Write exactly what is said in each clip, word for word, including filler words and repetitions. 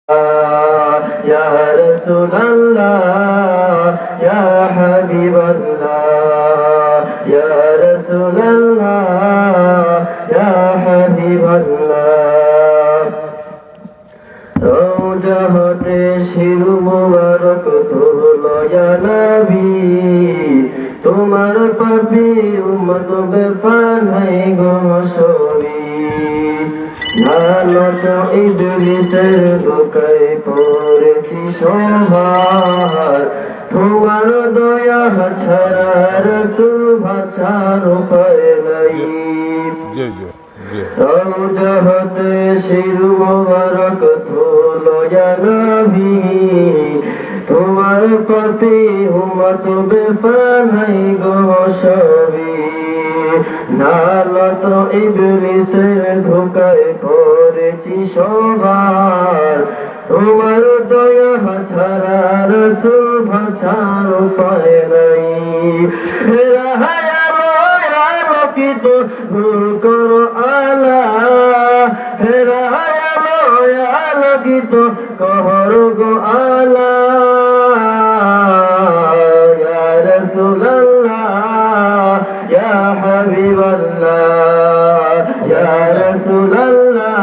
يا رسول الله، يا حبيب الله، يا رسول الله، يا حبيب الله। রওজা হতে শির মুবারক তোলো ইয়া নবী, তোমার পাপী উম্মত বেফা নাই গো সবই। নালত ইবলিসের ধোকায় পড়েছি সবার, তোমার দয়া ছাড়া রসুল বাঁচার উপায় নাই। জি, জি, জি। রওজা হতে শির মোবারক তোলো ইয়া নবী, তোমার পাপী উম্মত বেফা নাই গো সবই। নালত ইবলিসের ধোকায় পড়েছি সবার, তোমার দয়া ছাড়া রসুল বাঁচার উপায় নাই। হে রাহায় আলো আলোকিত দূর করো আলা, হে রাহায় আলো আলোকিত কহর গো আলা। ইয়া রাসূলুল্লাহ, ইয়া হাবিবাল্লাহ, ইয়া রাসূলুল্লাহ,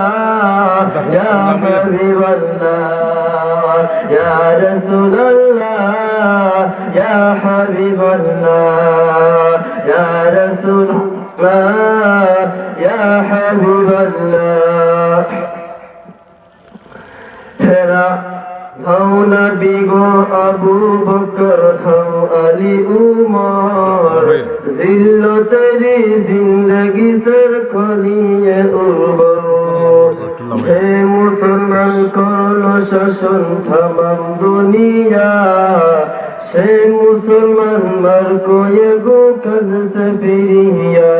ইয়া হাবিবাল্লাহ, ইয়া রাসূলুল্লাহ, ইয়া হাবিবাল্লাহ, ইয়া রাসূলুল্লাহ, ইয়া হাবিবাল্লাহ। হেরা, ধাও নবী গো আবু বকর, ধাও আলী উমর, জিল্লতেরি জিন্দগি সর করিয়ে উর্বর। হে মুসলমান করলো শাসন তামাম দুনিয়া, সে মুসলমান মার কোয়ে গো কদ সে ফিরিয়া।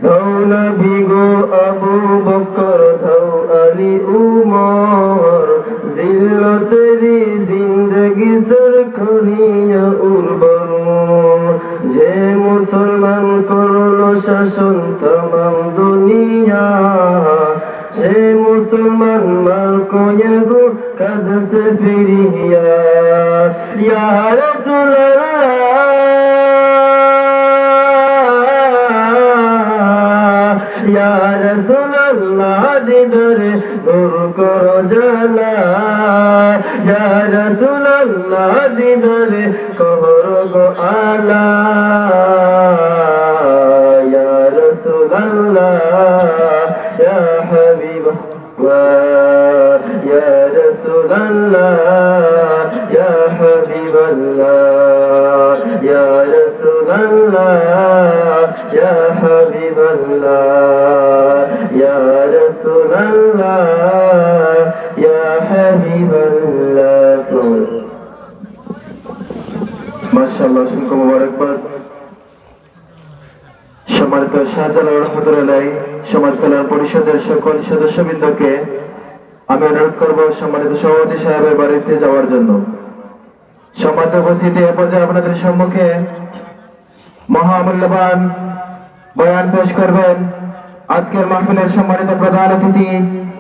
ধাও নবী গো আবু বকর, ধাও আলী উমর, জিল্লতেরি জিন্দগি সর করিয়া উর্বর। যে মুসলমান করলো শাসন তামাম দুনিয়া, সে মুসলমান মার কোয়ে গো কদ সে ফিরিয়া। ইয়া রাসূলুল্লাহ, ইয়া রাসূলুল্লাহ, দিদারে দূর করো জ্বালা। ইয়া রাসূলুল্লাহ, দিদারে কহর গো আলা। ইয়া রাসূলুল্লাহ, ইয়া হাবিব الله، يا رسول الله، يا حبيب الله، يا رسول الله، يا حبيب الله، يا رسول الله، يا حبيب الله। মাশাআল্লাহ, অসংখ্য মোবারকবাদ। সম্মানিত শাহজালাল রহমতুল্লাহ আলাই সমাজ কল্যাণ পরিষদের সকল সদস্যবৃন্দকে আমি অনুরোধ করব সম্মানিত সভাপতি সাহেবের বাড়িতে যাওয়ার জন্য। সম্মানিত উপস্থিতি, এ পর্যায়ে আপনাদের সম্মুখে মহামূল্যবান বয়ান পেশ করবেন আজকের মাহফিলের সম্মানিত প্রধান অতিথি,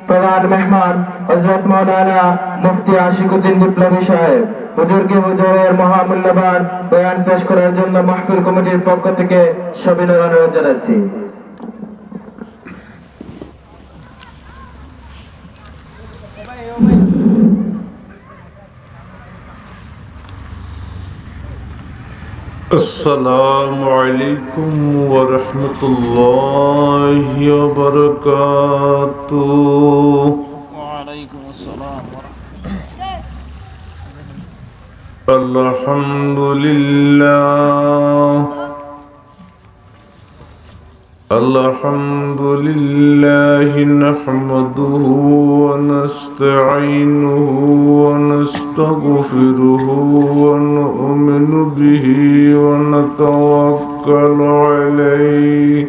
প্রধান মেহমান হযরত মাওলানা মুফতি আশিকুদ্দিন বিপ্লবী সাহেব। হুজুরকে হুজুরের মহামূল্যবান বয়ান পেশ করার জন্য মাহফিল কমিটির পক্ষ থেকে সবিনয় অনুরোধ জানাচ্ছি। السلام عليكم ورحمة الله وبركاته. وعليكم السلام ورحمة الله. الحمد لله. الحمد لله نحمده ونستعينه ونستغفره ونؤمن به ونتوكل عليه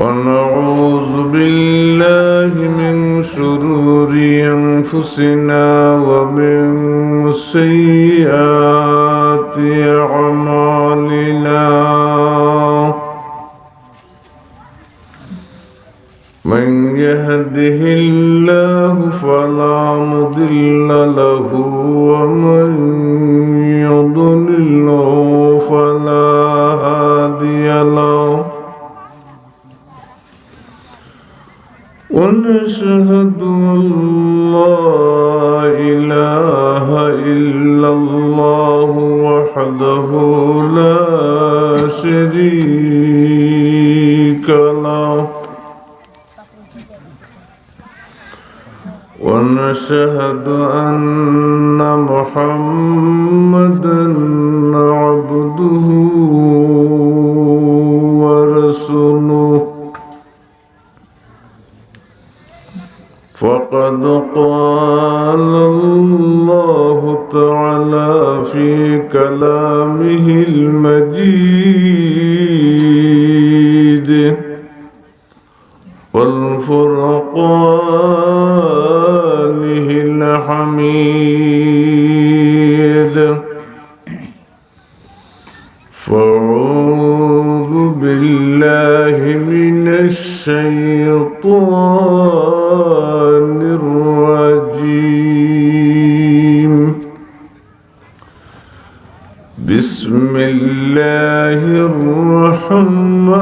ونعوذ بالله من شرور أنفسنا ومن سيئات أعمالنا. من يهده الله فلا مضل له، ومن يضلله فلا هادي له. ونشهد أن لا إله إلا الله وحده لا شريك له، ونشهد أن محمدا عبده ورسوله. فقد قال الله تعالى في كلامه المجيد والفرقانه الحميد. فأعوذ بالله من الشيطان الرجيم. بسم الله الرحمن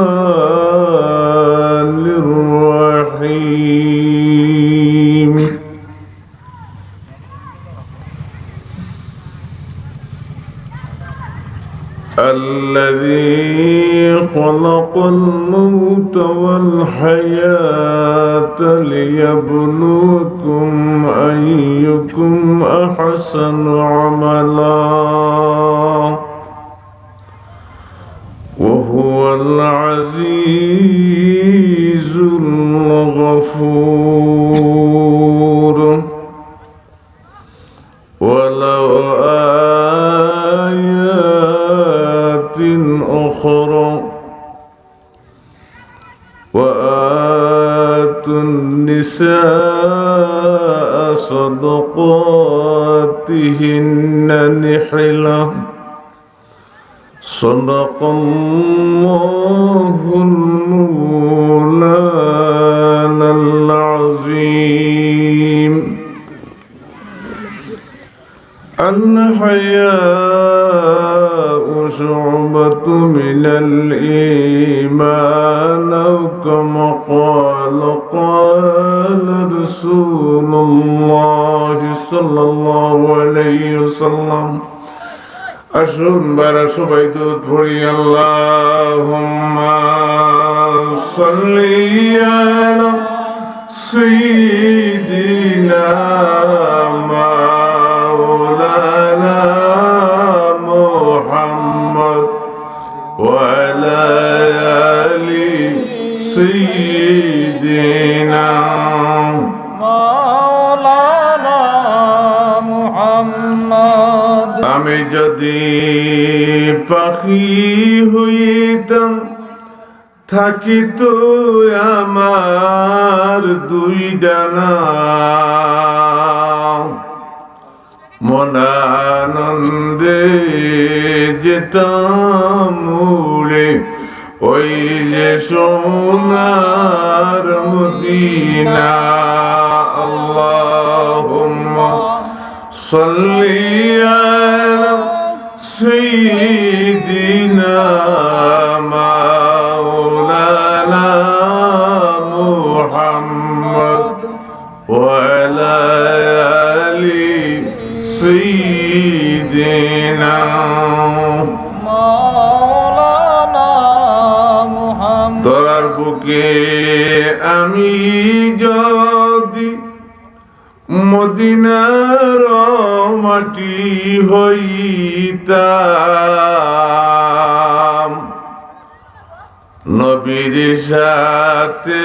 الرحيم. الذي خلق الموت والحياة ليبلوكم أيكم أحسن عملا وهو العزيز الغفور. ولو آيات أخرى وآتوا النساء صدقاتهن نحلة. صدق الله مولانا العظيم. الحياء شعبة من الإيمان، أو كما قال، قال رسول الله صلى الله عليه وسلم. আসুন, বারা সবাই দুরূদ পড়ি। اللهم صل على سيدنا مولانا محمد وعلى آل سيدنا مولانا محمد। আমি যদি পাখি হইতাম, থাকিত আমার দুই ডানা, মনানন্দে যেতাম উড়ে ওই যে সোনার মদিনা। اللهم صل على سيدنا مولانا محمد وعلى آل سيدنا مولانا محمد। ধরার বুকে আমি যদি মদিনার মাটি হইতাম, নবীর সাথে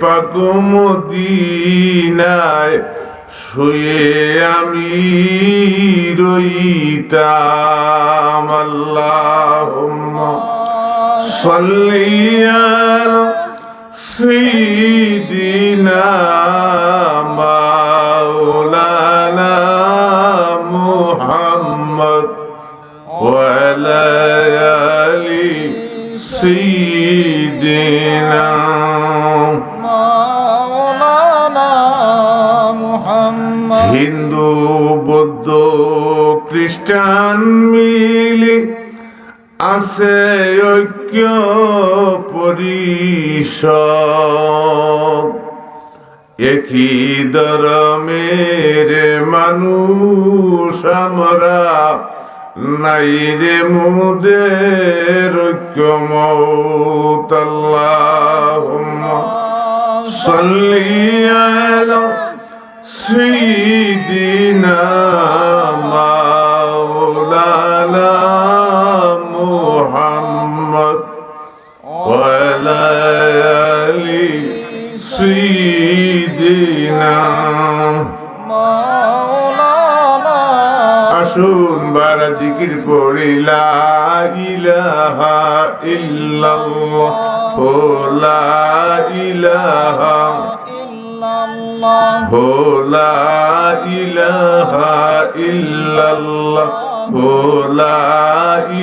পাক মদিনায় শুয়ে আমি রইতাম। اللهم صل على سيدنا مولانا محمد وعلى آل سيدنا খ্রিস্টান মিলি আছে ঐক্য পরিষদ, একই ধর্মের মানুষ আমরা, নাই রে মোদের ঐক্যমত। আল্লাহুম্মা সাল্লি আলা سيدنا مولانا محمد وعلى آل سيدنا مولانا। আসুন বারা জিকির পড়ি, লা ইলাহা ইল্লাল্লাহ, লা ইলাহা ইল্লাল্লাহ, লা ইলাহা ইল্লাল্লাহ, লা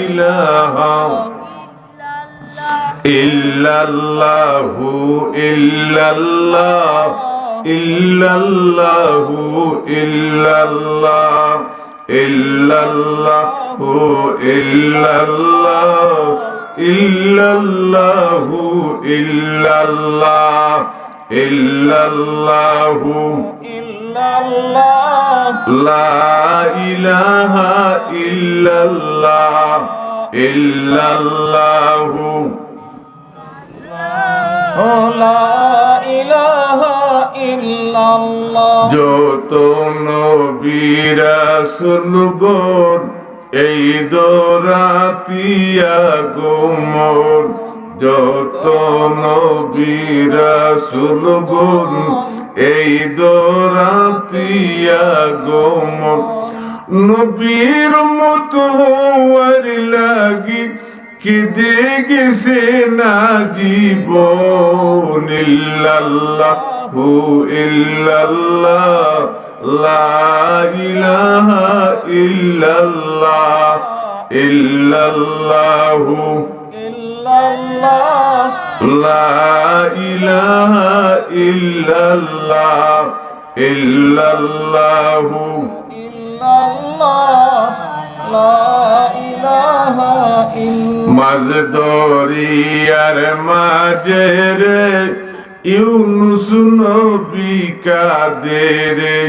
ইলাহা ইল্লাল্লাহু, ইল্লাল্লাহ, ইল্লাল্লাহু, ইল্লাল্লাহ, ইল্লাল্লাহু, ইল্লাল্লাহ, ইল্লাল্লাহু, ইল্লাল্লাহ, ইল্লাল্লাহু, ইল্লাল্লাহ, লা ইলাহা ইল্লাল্লাহ, ইল্লাল্লাহু। ও লা ইলাহা ইল্লাল্লাহ। যত নবী রাসূলগণ এই ধরাতে আগমন, যত নবী রাসূলগণ এই ধরাতে আগমন, নবীর উম্মত হওয়ার লাগি কেঁদে গেছে না জীবন। ইল্লাল্লাহু ইল্লাল্লাহ, লা ইলাহা ইল্লাল্লাহ, ইল্লাল্লাহু, ইল্লাল্লাহ, লা ইলাহা ইল্লাল্লাহ, ইল্লাল্লাহু, ইল্লাল্লাহ, লা ইলাহা ইল্লাল্লাহ। মাঝ দরিয়ার মাঝে রে ইউনুস নবী কাঁদে রে,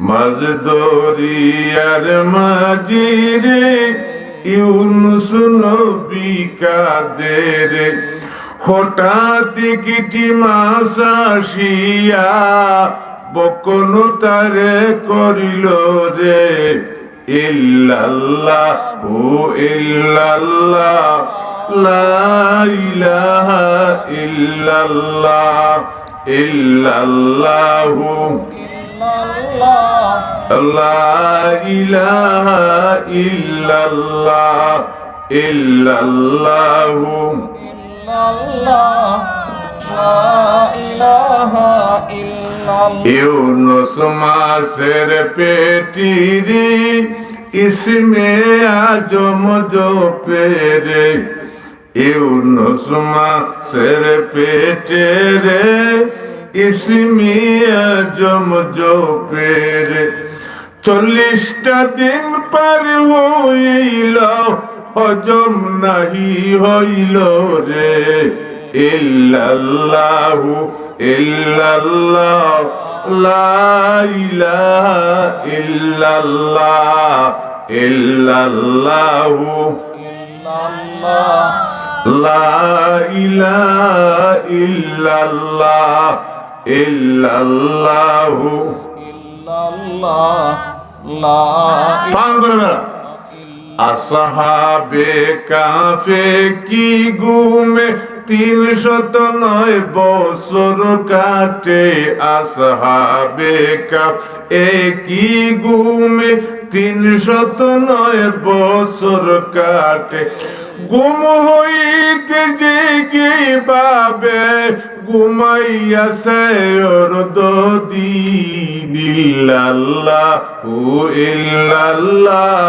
মাঝ দরিয়ার মাঝে রে ইউনুস নবী কাঁদে রে। হঠাৎ একটি মাছ আসিয়া বক্ষণ তারে করিল রে। ইল্লাল্লাহু ইল্লাল্লাহ, লা ইলাহা ইল্লাল্লাহ, ইল্লাল্লাহু, লা ইলাহা ইল্লাল্লাহ, ইল্লাল্লাহু, ইল্লাল্লাহ, লা ইলাহা ইল্লাল্লাহ। ইউনুস মাছের পেটে রে, ইসমে আজম জপে রে। ইউনুস মাছের পেটে রে, ইসমে আজম জপে রে। চল্লিশটা দিন পার হইল, হজম নাহি হইল রে। ইল্লাল্লাহু ইল্লাল্লাহ, লা ইলাহা ইল্লাল্লাহ, ইল্লাল্লাহু, লা ইলাহা ইল্লাল্লাহ, ইল্লাল্লাহু। পান করে বেড়া। আসহাবে কাহফে কি ঘুমে তিনশত নয় বছর কাটে। আসহাবে কাহফে কি ঘুমে তিনশত নয় বছর কাটে। ঘুম হইতে জেগে ভাবে, ঘুমাইয়া সে অর্ধদিন। ইল্লাল্লাহু ইল্লাল্লাহ,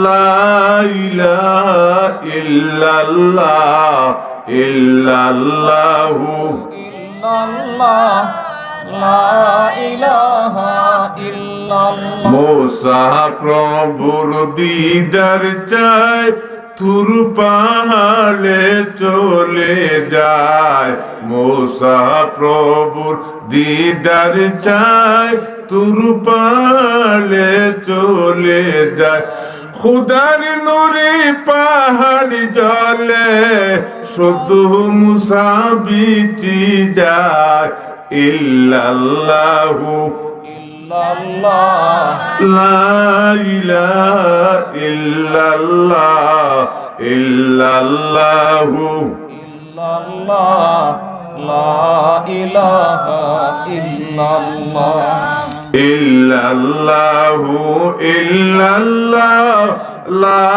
লা ইলাহা ইল্লাল্লাহ, ইল্লাল্লাহু, ইল্লাল্লাহ, লা ইলাহা ইল্লাল্লাহ। মুসা প্রভুর দিদার চায়, তুর পাহাড়ে চলে যায়। মুসা প্রভুর দিদার চায়, তুর পাহাড়ে চলে যায়। খুদার নূরে পাহাড় জ্বলে, শুধু মুসা বেঁচে যায়। ইল্লাল্লাহু ইল্লাল্লাহ। লা ইলাহা ইল্লাল্লাহ, ইল্লাল্লাহু ইল্লাল্লাহ, লা ইলাহা ইল্লাল্লাহ। ইল্লাল্লাহু ইল্লাল্লাহ, লা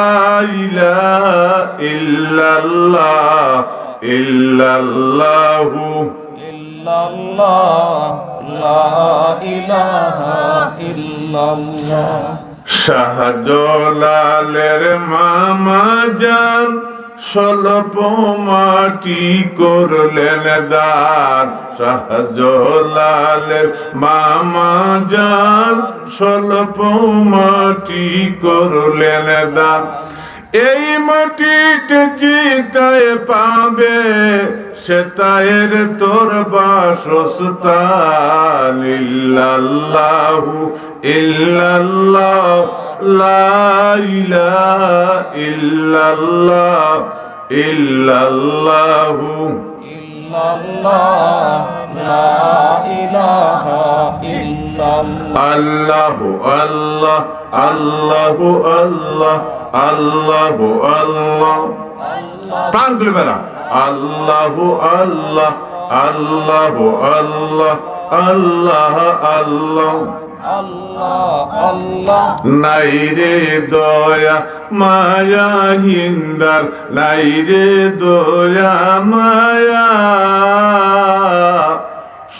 ইলাহা ইল্লাল্লাহ, ইল্লাল্লাহু ইল্লাল্লাহ, লা ইলাহা ইল্লাল্লাহ। শাহজালালের মামা জান স্বল্প মাটি করলেন দান। শাহজালালের মামা জান স্বল্প মাটি করলেন দান। এই মাটিতে যে তায় পাবে, সে তায়ের তোর বাসস্থান। ইল্লাল্লাহু ইল্লাল্লাহ, লা ইলাহা ইল্লাল্লাহ, ইল্লাল্লাহু ইল্লাল্লাহ, লা ইলাহা ইল্লাল্লাহ। আল্লাহু আল্লাহ, আল্লাহু আল্লাহ, আল্লাহু আল্লাহ। প্রাণ খুলে বেড়া। আল্লাহু আল্লাহ, আল্লাহু আল্লাহ, আল্লাহ আল্লাহ। আল্লাহ, আল্লাহ। নাই রে দয়া মায়া হিন্দার, নাই রে দয়া মায়া।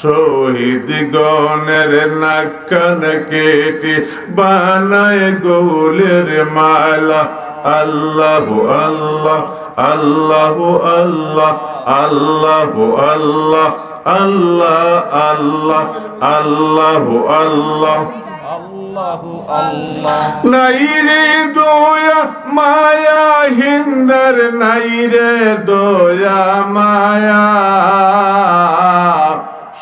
শহীদ গণের নাক কান কেটে বানায় গোলের মালা। আল্লাহু আল্লাহ, আল্লাহু আল্লাহ, আল্লাহু আল্লাহ, আল্লাহ আল্লাহ, আল্লাহু আল্লাহ। আল্লাহু আল্লাহ। নাই রে দয়া মায়া হিন্দার, নাই রে দয়া মায়া।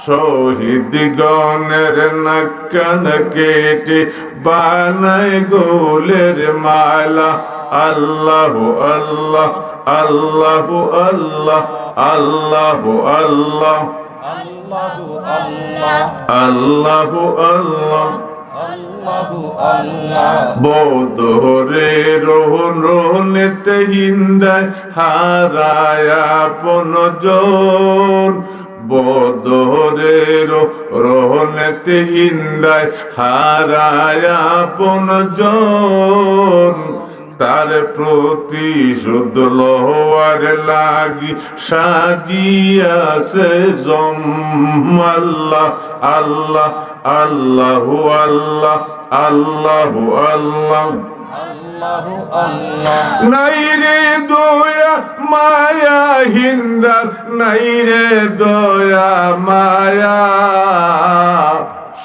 শহীদ গণের নাক কান কেটে বানায় গোলের মালা। আল্লাহু আল্লাহ, আল্লাহু আল্লাহ, আল্লাহু আল্লাহ। আল্লাহু আল্লাহ। আল্লাহু আল্লাহ। আল্লাহু আল্লাহ। বদরের রণ, রণেতে হিন্দায় হারায় আপন জন। বদরের রণেতে হিন্দায় হারায় আপন জন। তার প্রতিশোধ লওয়ার লাগি সাজিয়াছে জম। আল্লাহ, আল্লাহ, আল্লাহু আল্লাহ, আল্লাহু আল্লাহ। আল্লাহু আল্লাহ। নাই রে দয়া মায়া হিন্দার, নাই রে দয়া মায়া।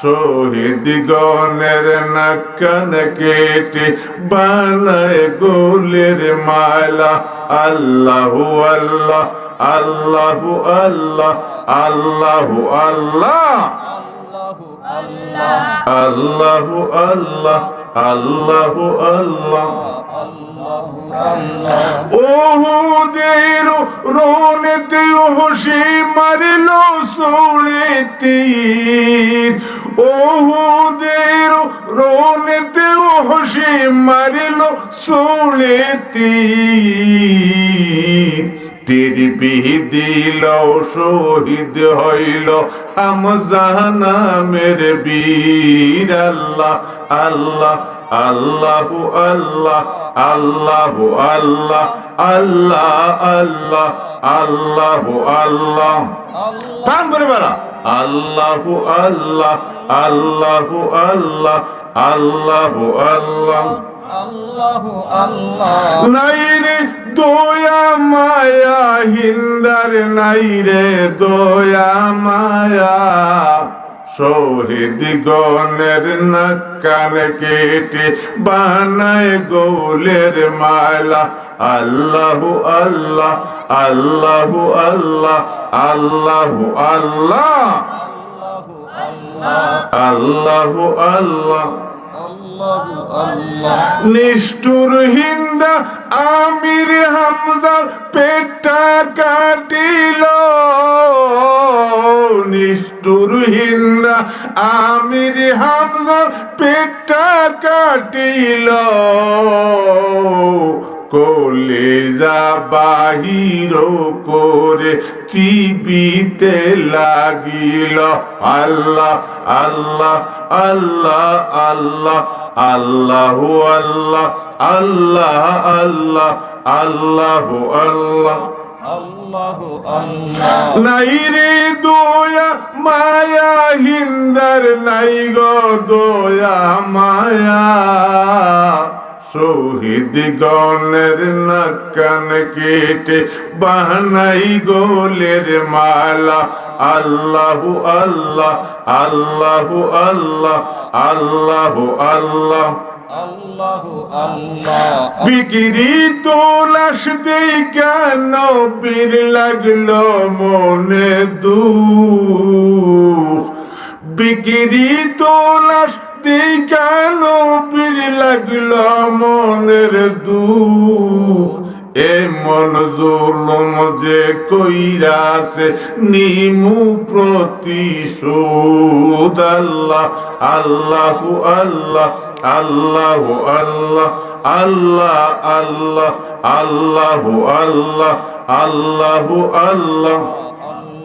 শহীদ গণের নাক কান কেটে বানায় গোলের মালা। আল্লাহু আল্লাহ, আল্লাহু আল্লাহ, আল্লাহু আল্লাহ। আল্লাহু আল্লাহ, আল্লাহু আল্লাহ। উহুদের রণেতে ওহশি মারিল ছুড়ে তীর। উহুদের রণেতে ওহশি মারিল ছুড়ে তীর। তীর বিধিল, শহীদ হইল হামজা নামের বীর। আল্লাহ, আল্লাহ, আল্লাহু আল্লাহ, আল্লাহু আল্লাহ, আল্লাহ, আল্লাহ, আল্লাহু আল্লাহ। প্রাণ ভরে বলা, আল্লাহু আল্লাহ, আল্লাহু আল্লাহ, আল্লাহু আল্লাহ। আল্লাহু আল্লাহ। নাই রে দয়া মায়া হিন্দার, নাই রে দয়া মায়া। শহীদ গণের নাক কান কেটে বানায় গোলের মালা। আল্লাহু আল্লাহ, আল্লাহু আল্লাহ, আল্লাহু আল্লাহ, আল্লাহু আল্লাহ। নিষ্ঠুর হিন্দা আমির হামজার পেটটা কাটিল, নিষ্ঠুর হিন্দা আমির হামজার পেটটা কাটিল, কলিজা বাহির করে চিবিতে লাগিল। আল্লাহ, আল্লাহ, আল্লাহ, আল্লাহ, আল্লাহু আল্লাহ, আল্লাহ, আল্লাহ, আল্লাহু আল্লাহ। আল্লাহু আল্লাহ। নাই রে দয়া মায়া হিন্দার, নাই গো দয়া মায়া। শহীদ গণের নাক কান কেটে বানাই গোলের মালা। আল্লাহু আল্লাহ, আল্লাহু আল্লাহ, আল্লাহু আল্লাহ। আল্লাহু আল্লাহ। বিকৃত লাশ দেইখা নবীর লাগলো মনে দুখ, বিকৃত লাশ দেইখা নবীর লাগলো মনের দুখ। এমন জুলুম যে কইরাছে নিমু প্রতিশোধ। আল্লাহ, আল্লাহু আল্লাহ, আল্লাহু আল্লাহ, আল্লাহ আল্লাহ, আল্লাহু আল্লাহ, আল্লাহু আল্লাহ।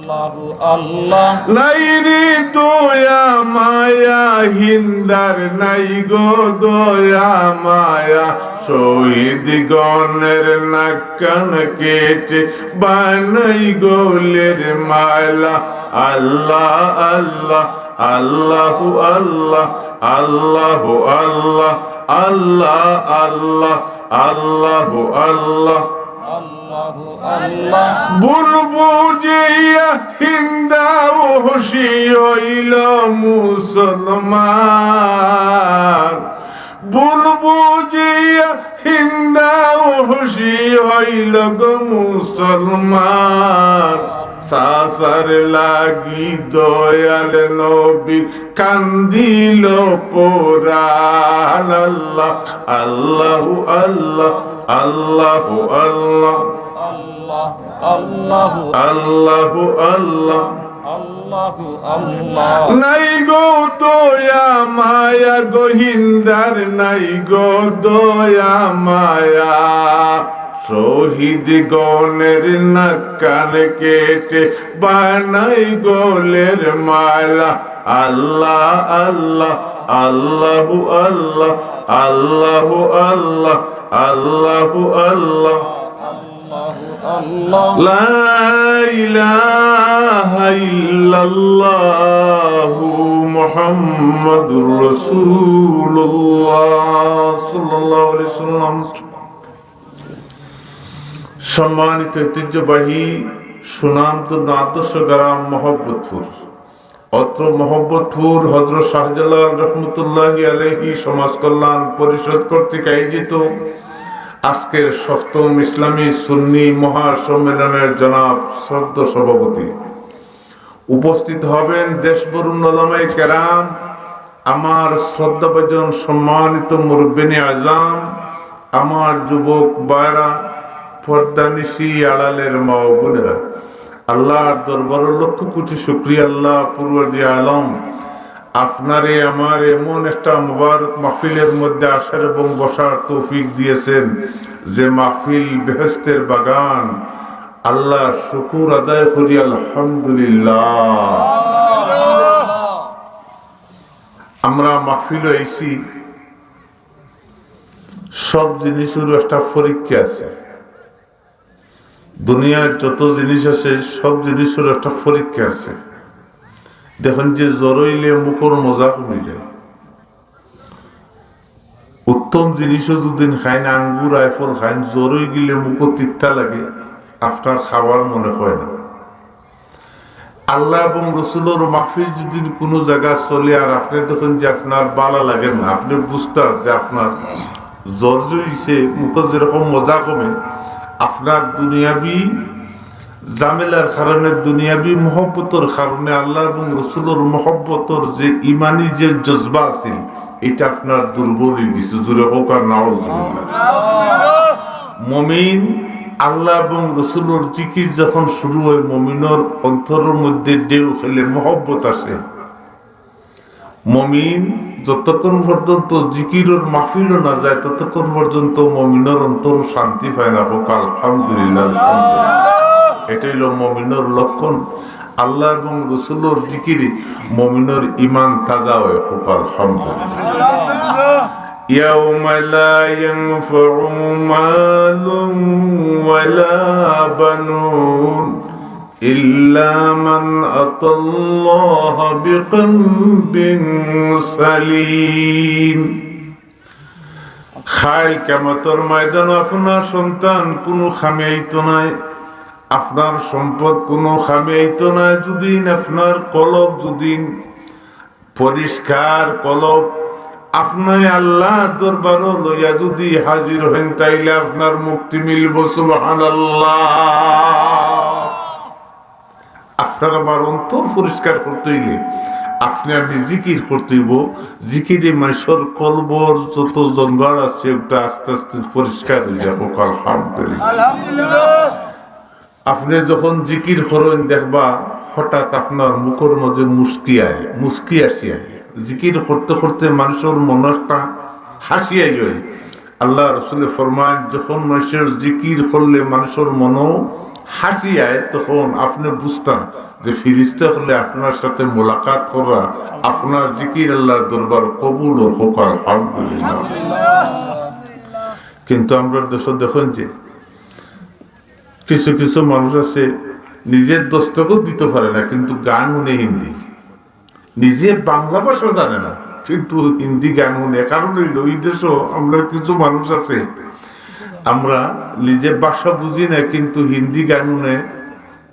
আল্লাহু আল্লাহ। নাই রে দয়া মায়া হিন্দার, নাই গো দয়া মায়া। শহীদ গণের নাক কান কেটে বানাই গোলের মালা। আল্লাহ আল্লাহ, আল্লাহু আল্লাহ, আল্লাহু আল্লাহ, আল্লাহ আল্লাহ, আল্লাহু আল্লাহ। আল্লাহু আল্লাহ। ভুল বুঝিয়া হিন্দা ওহশি অইল মুসলমান। ভুল বুঝিয়া হিন্দা ওহশি অইল গো মুসলমান। চাচার লাগি দয়াল নবী কান্দিল পরাণ। আল্লাহ, আল্লাহু আল্লাহ, আল্লাহু আল্লাহ, আল্লাহু আল্লাহ। নাই গো দয়া মায়া গো হিন্দার, নাই গো দয়া মায়া। শহীদ গণের নাক কান কেটে বানাই গোলের মালা। আল্লাহ আল্লাহ, আল্লাহু আল্লাহ, আল্লাহু আল্লাহ, আল্লাহু আল্লাহ। আল্লাহু আল্লাহ। লা ইলাহা ইল্লাল্লাহু মুহাম্মাদুর রাসূলুল্লাহ সাল্লাল্লাহু আলাইহি ওয়াসাল্লাম। সম্মানিত ঐতিহ্যবাহী সুনামধন্য আদর্শ গ্রাম মহব্বতপুর, অত্র মহব্বতপুর হযরত শাহজালাল রহমতুল্লাহি আলাইহি সমাজ কল্যাণ পরিষদ কর্তৃক আয়োজিত আজকের সপ্তম ইসলামী সুন্নি মহাসম্মেলনের জনাব শ্রদ্ধেয় সভাপতি, উপস্থিত হবেন দেশ বরুণ উলামায়ে কেরাম, আমার শ্রদ্ধাভাজন সম্মানিত মুরব্বিয়ানে আজম, আমার যুবক ভাইরা, পর্দানিশি আড়ালের মা ও বোনেরা, আল্লাহর দরবারে লক্ষ কোটি শুকরিয়া। আল্লাহ পরওয়ারদিগারে আলম, আপনারে আমারে এমন একটা মুবারক মাহফিলের মধ্যে আসার এবং বসার তৌফিক দিয়েছেন, যে মাহফিল বেহেশতের বাগান। আল্লাহর শুকুর আদায় করি, আলহামদুলিল্লাহ। আমরা মাহফিলো আইছি, সব জিনিসেরও একটা পরীক্ষা আছে। দুনিয়ার যত জিনিস আছে, সব জিনিসের একটা পরীক্ষা আছে। দেখইন যে জ্বর অইলে মুখর মজা কমি যায়। উত্তম জিনিসও যুদি খাইন, আঙ্গুর, আইফল খাইন, জ্বর অইগেলে মুখো তিতা লাগে, আপনার খাওয়ার মনে হয় না। আল্লাহ এবং রসুলর মাহফিল যদি কোনো জায়গা চলে আর আপনি দেখেন যে আপনার ভালা লাগে না, আপনি বুঝতা যে আপনার জ্বর হইছে, মুখে যেরকম মজা কমে, আপনার দুনিয়াবি ঝামেলার কারণে, দুনিয়াবি মহব্বতর কারণে আল্লাহ এবং রসুলর মহব্বতর যে ইমানি যে জজবা আছিল, এটা আপনার দুর্বল হয়ে গেছে। জোরে হোক আর নাউজুবিল্লাহ। মমিন আল্লাহ এবং রসুলর জিকির যখন শুরু হয়, মমিনর অন্তরের মধ্যে ঢেউ খেলে, মহব্বত আসে। মমিন যতক্ষণ পর্যন্ত জিকিরর মাহফিলও না যায়, ততক্ষণ পর্যন্ত মমিনর অন্তর শান্তি পায় না। হোক আলহামদুলিল্লাহ, আলহামদুলিল্লাহ। এটা হইল মমিনর লক্ষণ। আল্লাহ এবং রসুলর জিকিরে মমিনর ইমান তাজা হয়। হোক আলহামদুলিল্লাহ। يوم لا ينفع مال ولا بنون إلا من أتى الله بقلب سليم। কাইল কিয়ামতর ময়দানো আপনার সন্তান কোনো কামে আইতো নায়, আপনার সম্পদ কোনো কামে আইতো নায়, যুদি আপনার কলব যুদি পরিষ্কার কলব আপনে আল্লাহর দরবারো লইয়া যুদি হাজির হইন, তাইলে আপনার মুক্তি মিলবো। সুবহানাল্লাহ। আপনার আমার অন্তর পরিষ্কার করতে হইলে আপনে আমি জিকির করতে হইব। জিকিরে মানষর কলবর যত জঞ্জাল আছে, ওটা আস্তে আস্তে পরিষ্কার হয়ে যাবে। আলহামদুলিল্লাহ। আলহামদুলিল্লাহ। আপনে যখন জিকির করইন, দেখবা হঠাৎ আপনার মুখর মাঝে মুস্কি আয়, মুস্কি আসি আয়। জিকির করতে করতে মানষর মনো একটা হাসি আই যায়। আল্লাহ রসুলে ফরমাইন, যখন মানষর জিকির করলে মানষর মনো হাসি আয়, তখন আপনে বুঝতা যে ফিরিস্তা অকলে আপনার সাথে মোলাকাত করা, আপনার জিকির আল্লাহর দরবার কবুল অর। হোক আলহামদুলিল্লাহ। কিন্তু আমরার দেশো দেখইন যে কিছু কিছু মানুষ আছে, নিজে দস্তখত দিতো পারে না, কিন্তু গান হুনে হিন্দি। নিজে বাংলা ভাষা জানে না, কিন্তু হিন্দি গান হুনে। কারণ অইলো, ই দেশো আমরার কিছু মানুষ আছে, আমরা নিজে ভাষা বুঝি না, কিন্তু হিন্দি গান হুনে।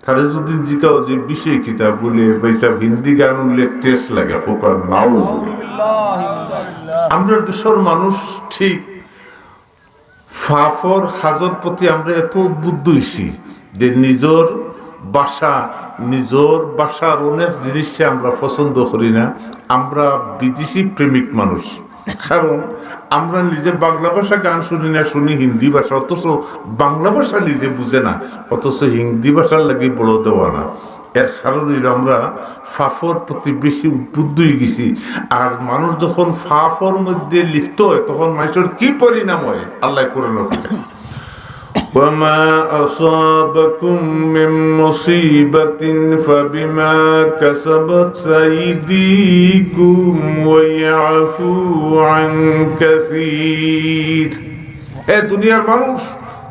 তারে যুদি জিকাও যে বিষয় কিতা, বুলে, "ভাইসাব, হিন্দি গান হুনলে টেস্ট লাগে।" হোক আর নাও। আমরার দেশর মানুষ ঠিক পাপর কাজর প্রতি আমরা এত উদ্বুদ্ধ অইছি যে নিজর ভাষা, নিজর ভাষার অনেক জিনিসে আমরা পছন্দ করি না। আমরা বিদেশি প্রেমিক মানুষ, কারণ আমরা নিজে বাংলা ভাষা গান শুনি না, শুনি হিন্দি ভাষা, অথচ বাংলা ভাষা নিজে বুঝে না, অথচ হিন্দি ভাষার লাগি বড় দেওয়ানা। এর কারণ অইলো আমরা পাপর প্রতি বেশি উদ্বুদ্ধ অই গেছি। আর মানুষ যখন পাপর মধ্যে লিপ্ত হয়, তখন মানষর কি পরিণাম হয়, আল্লাহ কোরআনো কইন, "وما أصابكم من مصيبة فبما كسبت أيديكم ويعفو عن كثير।" এ দুনিয়ার মানুষ,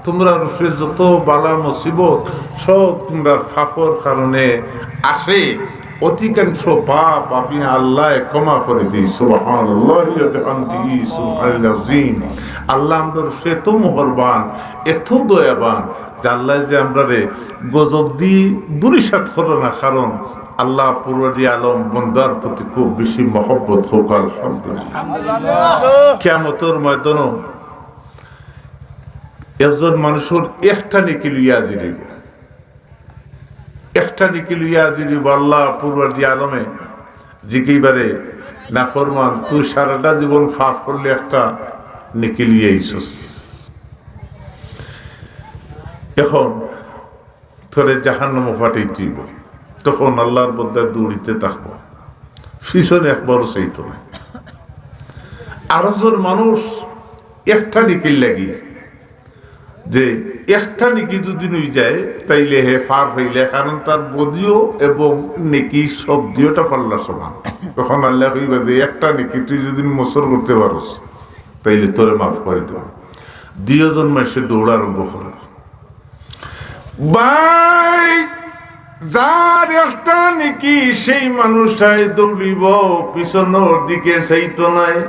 তোমরার উপরে যত বালা মুসিবত, সব তোমরার পাপর কারণে আসে। অধিকাংশ পাপ আমি আল্লায় ক্ষমা করি দেই। সুবহানাল্লাহি ওয়া বিহামদিহি, সুবহানাল আযীম। আল্লাহ আমরার উপরে এত মেহেরবান, এত দয়াবান, যে আল্লায় যে আমরারে গজব দি দূরইশাত করে না, কারণ আল্লাহ পরওয়ারদিগারে আলম বন্দার প্রতি খুব বেশি মহব্বত। হোক আলহামদুলিল্লাহ। কিয়ামতর ময়দানো একজন মানষর একটা নেকি লইয়া হাজির অইবো, একটা নেকি লইয়া হাজির অইবো। আল্লাহ পরওয়ারদিগারে আলমে জিকাইবা রে, "নাফরমান, তুই সারাটা জীবন পাপ করলে, একটা নেকি লইয়া আইছস, এখন তোরে জাহান্নামো পাঠাইতে অইবো।" তখন আল্লাহর বন্দা দৌড়িতে থাকবো, পিছনে একবারও চাইতো না। আরো জন মানুষ একটা নেকির লাগি, যে একটা নেকি যুদি অই যায়, তাইলে হে পার অইলে, কারণ তার বদিও এবং নেকি সব দুইটা পাল্লা সমান। তখন আল্লায় কইবা যে, "একটা নেকি তুই যুদি মসর করতে পারস, তাইলে তোরে মাফ করি দিমু।" দুইজন মানষে দৌড় আরম্ভ করবো। ভাই, যার একটা নেকি, সেই মানুষটাই দৌড়িবো, পিছনর দিকে চাইতো নায়।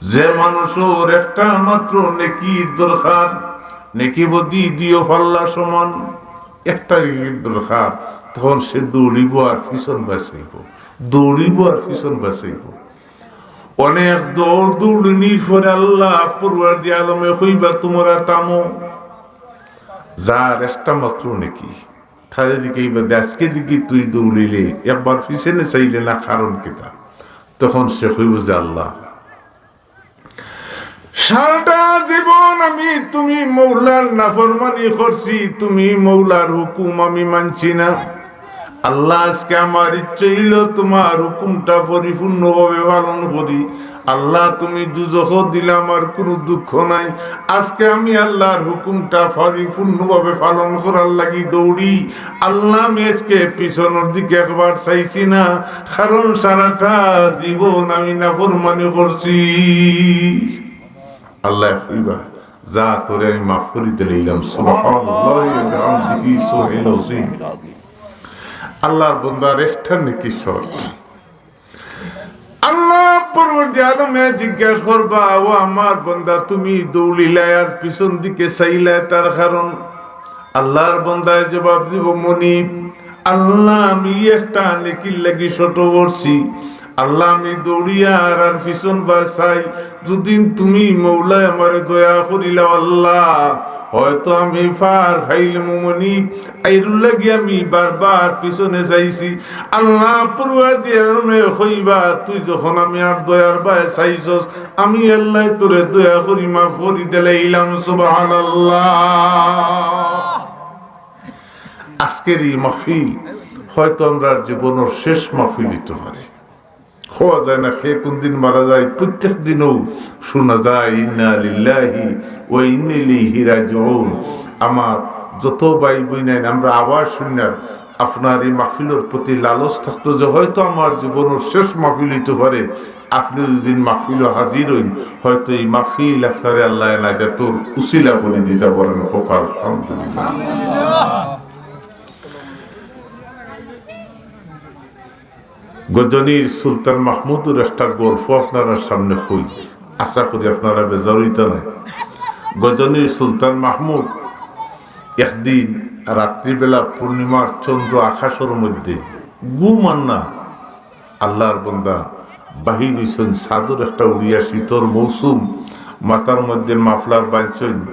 যে মানষর একটা মাত্র নেকির দরকার, নেকি বদি দুইও পাল্লা সমান, একটা নেকির দরকার, তখন সে দৌড়িবো আর পিছন বায় চাইবো, দৌড়িবো আর পিছন বায় চাইবো। অনেক দৌড় দৌড়িনির পরে আল্লাহ পরওয়ারদিগারে আলমে কইবা, "তুমরা থামো, যার একটা মাত্র নেকি।" তারে জিকাইবা, "আজকে দেখি তুই দৌড়িলে, একবার পিছনে চাইলে না, কারণ কিতা?" তখন সে কইবো যে, "আল্লাহ, সারাটা জীবন আমি তুমি মৌলার নাফরমানি করছি, তুমি মৌলার হুকুম আমি মানছি না। আল্লাহ, আজকে আমার ইচ্ছে অইলো তুমার হুকুমটা পরিপূর্ণভাবে পালন করি। আল্লাহ, তুমি দুজখো দিলে আমার কুনু দুঃখ নাই। আজকে আমি আল্লাহর হুকুমটা পরিপূর্ণভাবে পালন করার লাগি দৌড়ি। আল্লাহ, আমি আজকে পিছনর দিকে একবার চাইছি না, কারণ সারাটা জীবন আমি নাফরমানি করছি।" আল্লায় কইবা, "যা, তোরে আমি মাফ করি দিলাইলাম।" সুবহানাল্লাহি ওয়া বিহামদিহি, সুবহানাল আযীম। আল্লাহর বন্দার একটা নেকি শর্ট। আল্লাহ পরওয়ারদিগারে আলমে জিজ্ঞাসা করবা, "ও আমার বন্দা, তুমি দৌড়িলায় আর পিছন দিকে চাইলায়, তার কারণ?" আল্লাহর বন্দায় জবাব দিবো, "মনিব, আল্লাহ, আমি একটা নেকির লাগি শর্ট করছি। আল্লাহ, আমি দৌড়িয়ার আর পিছন বায় চাই, যুদি তুমি মৌলায় আমারে দয়া করিলাও আল্লাহ, হয়তো আমি পার পাইলাম মনিব, এরুর লাগি আমি বারবার পিছনে চাইছি।" আল্লাহ পরওয়ারদিগারে কইবা, "তুই যখন আমি আর দয়ার বায় চাইছস, আমি আল্লায় তোরে দয়া করি মাফ করি দিলাইলাম।" সুবহানাল্লাহ। আজকের এই মাহফিল হয়তো আমরার জীবনর শেষ মাহফিল অইতো পারে। কওয়া যায় না, কে কুন দিন মারা যায়, প্রত্যেক দিনও শুনা যায়, "ইন্না লিল্লাহি ওয়া ইন্না ইলাইহি রাজিউন।" আমার যত ভাই বইন আইন, আমরা আওয়াজ শুনি না, আপনার এই মাহফিলর প্রতি লালস থাকতো যে হয়তো আমার জীবনর শেষ মাহফিল অইতো পারে, আপনে যুদি মাহফিলো হাজির অইন, হয়তো এই মাহফিল আপনারে আল্লায় নাজাতর উসিলা করি দিতা পারেন। কউক্কা আলহামদুলিল্লাহ। গজনীর সুলতান মাহমুদর একটা গল্প আপনারার সামনে কই, আশা করি আপনারা বেজার অইতা নায়। গজনীর সুলতান মাহমুদ একদিন রাত্রিবেলা পূর্ণিমার চন্দ্র আকাশর মধ্যে ঘুম আর না, আল্লাহর বন্দা বাহির অইছইন, চাদর একটা উড়িয়া, শীতর মৌসুম, মাথার মধ্যে মাফলার বানছইন,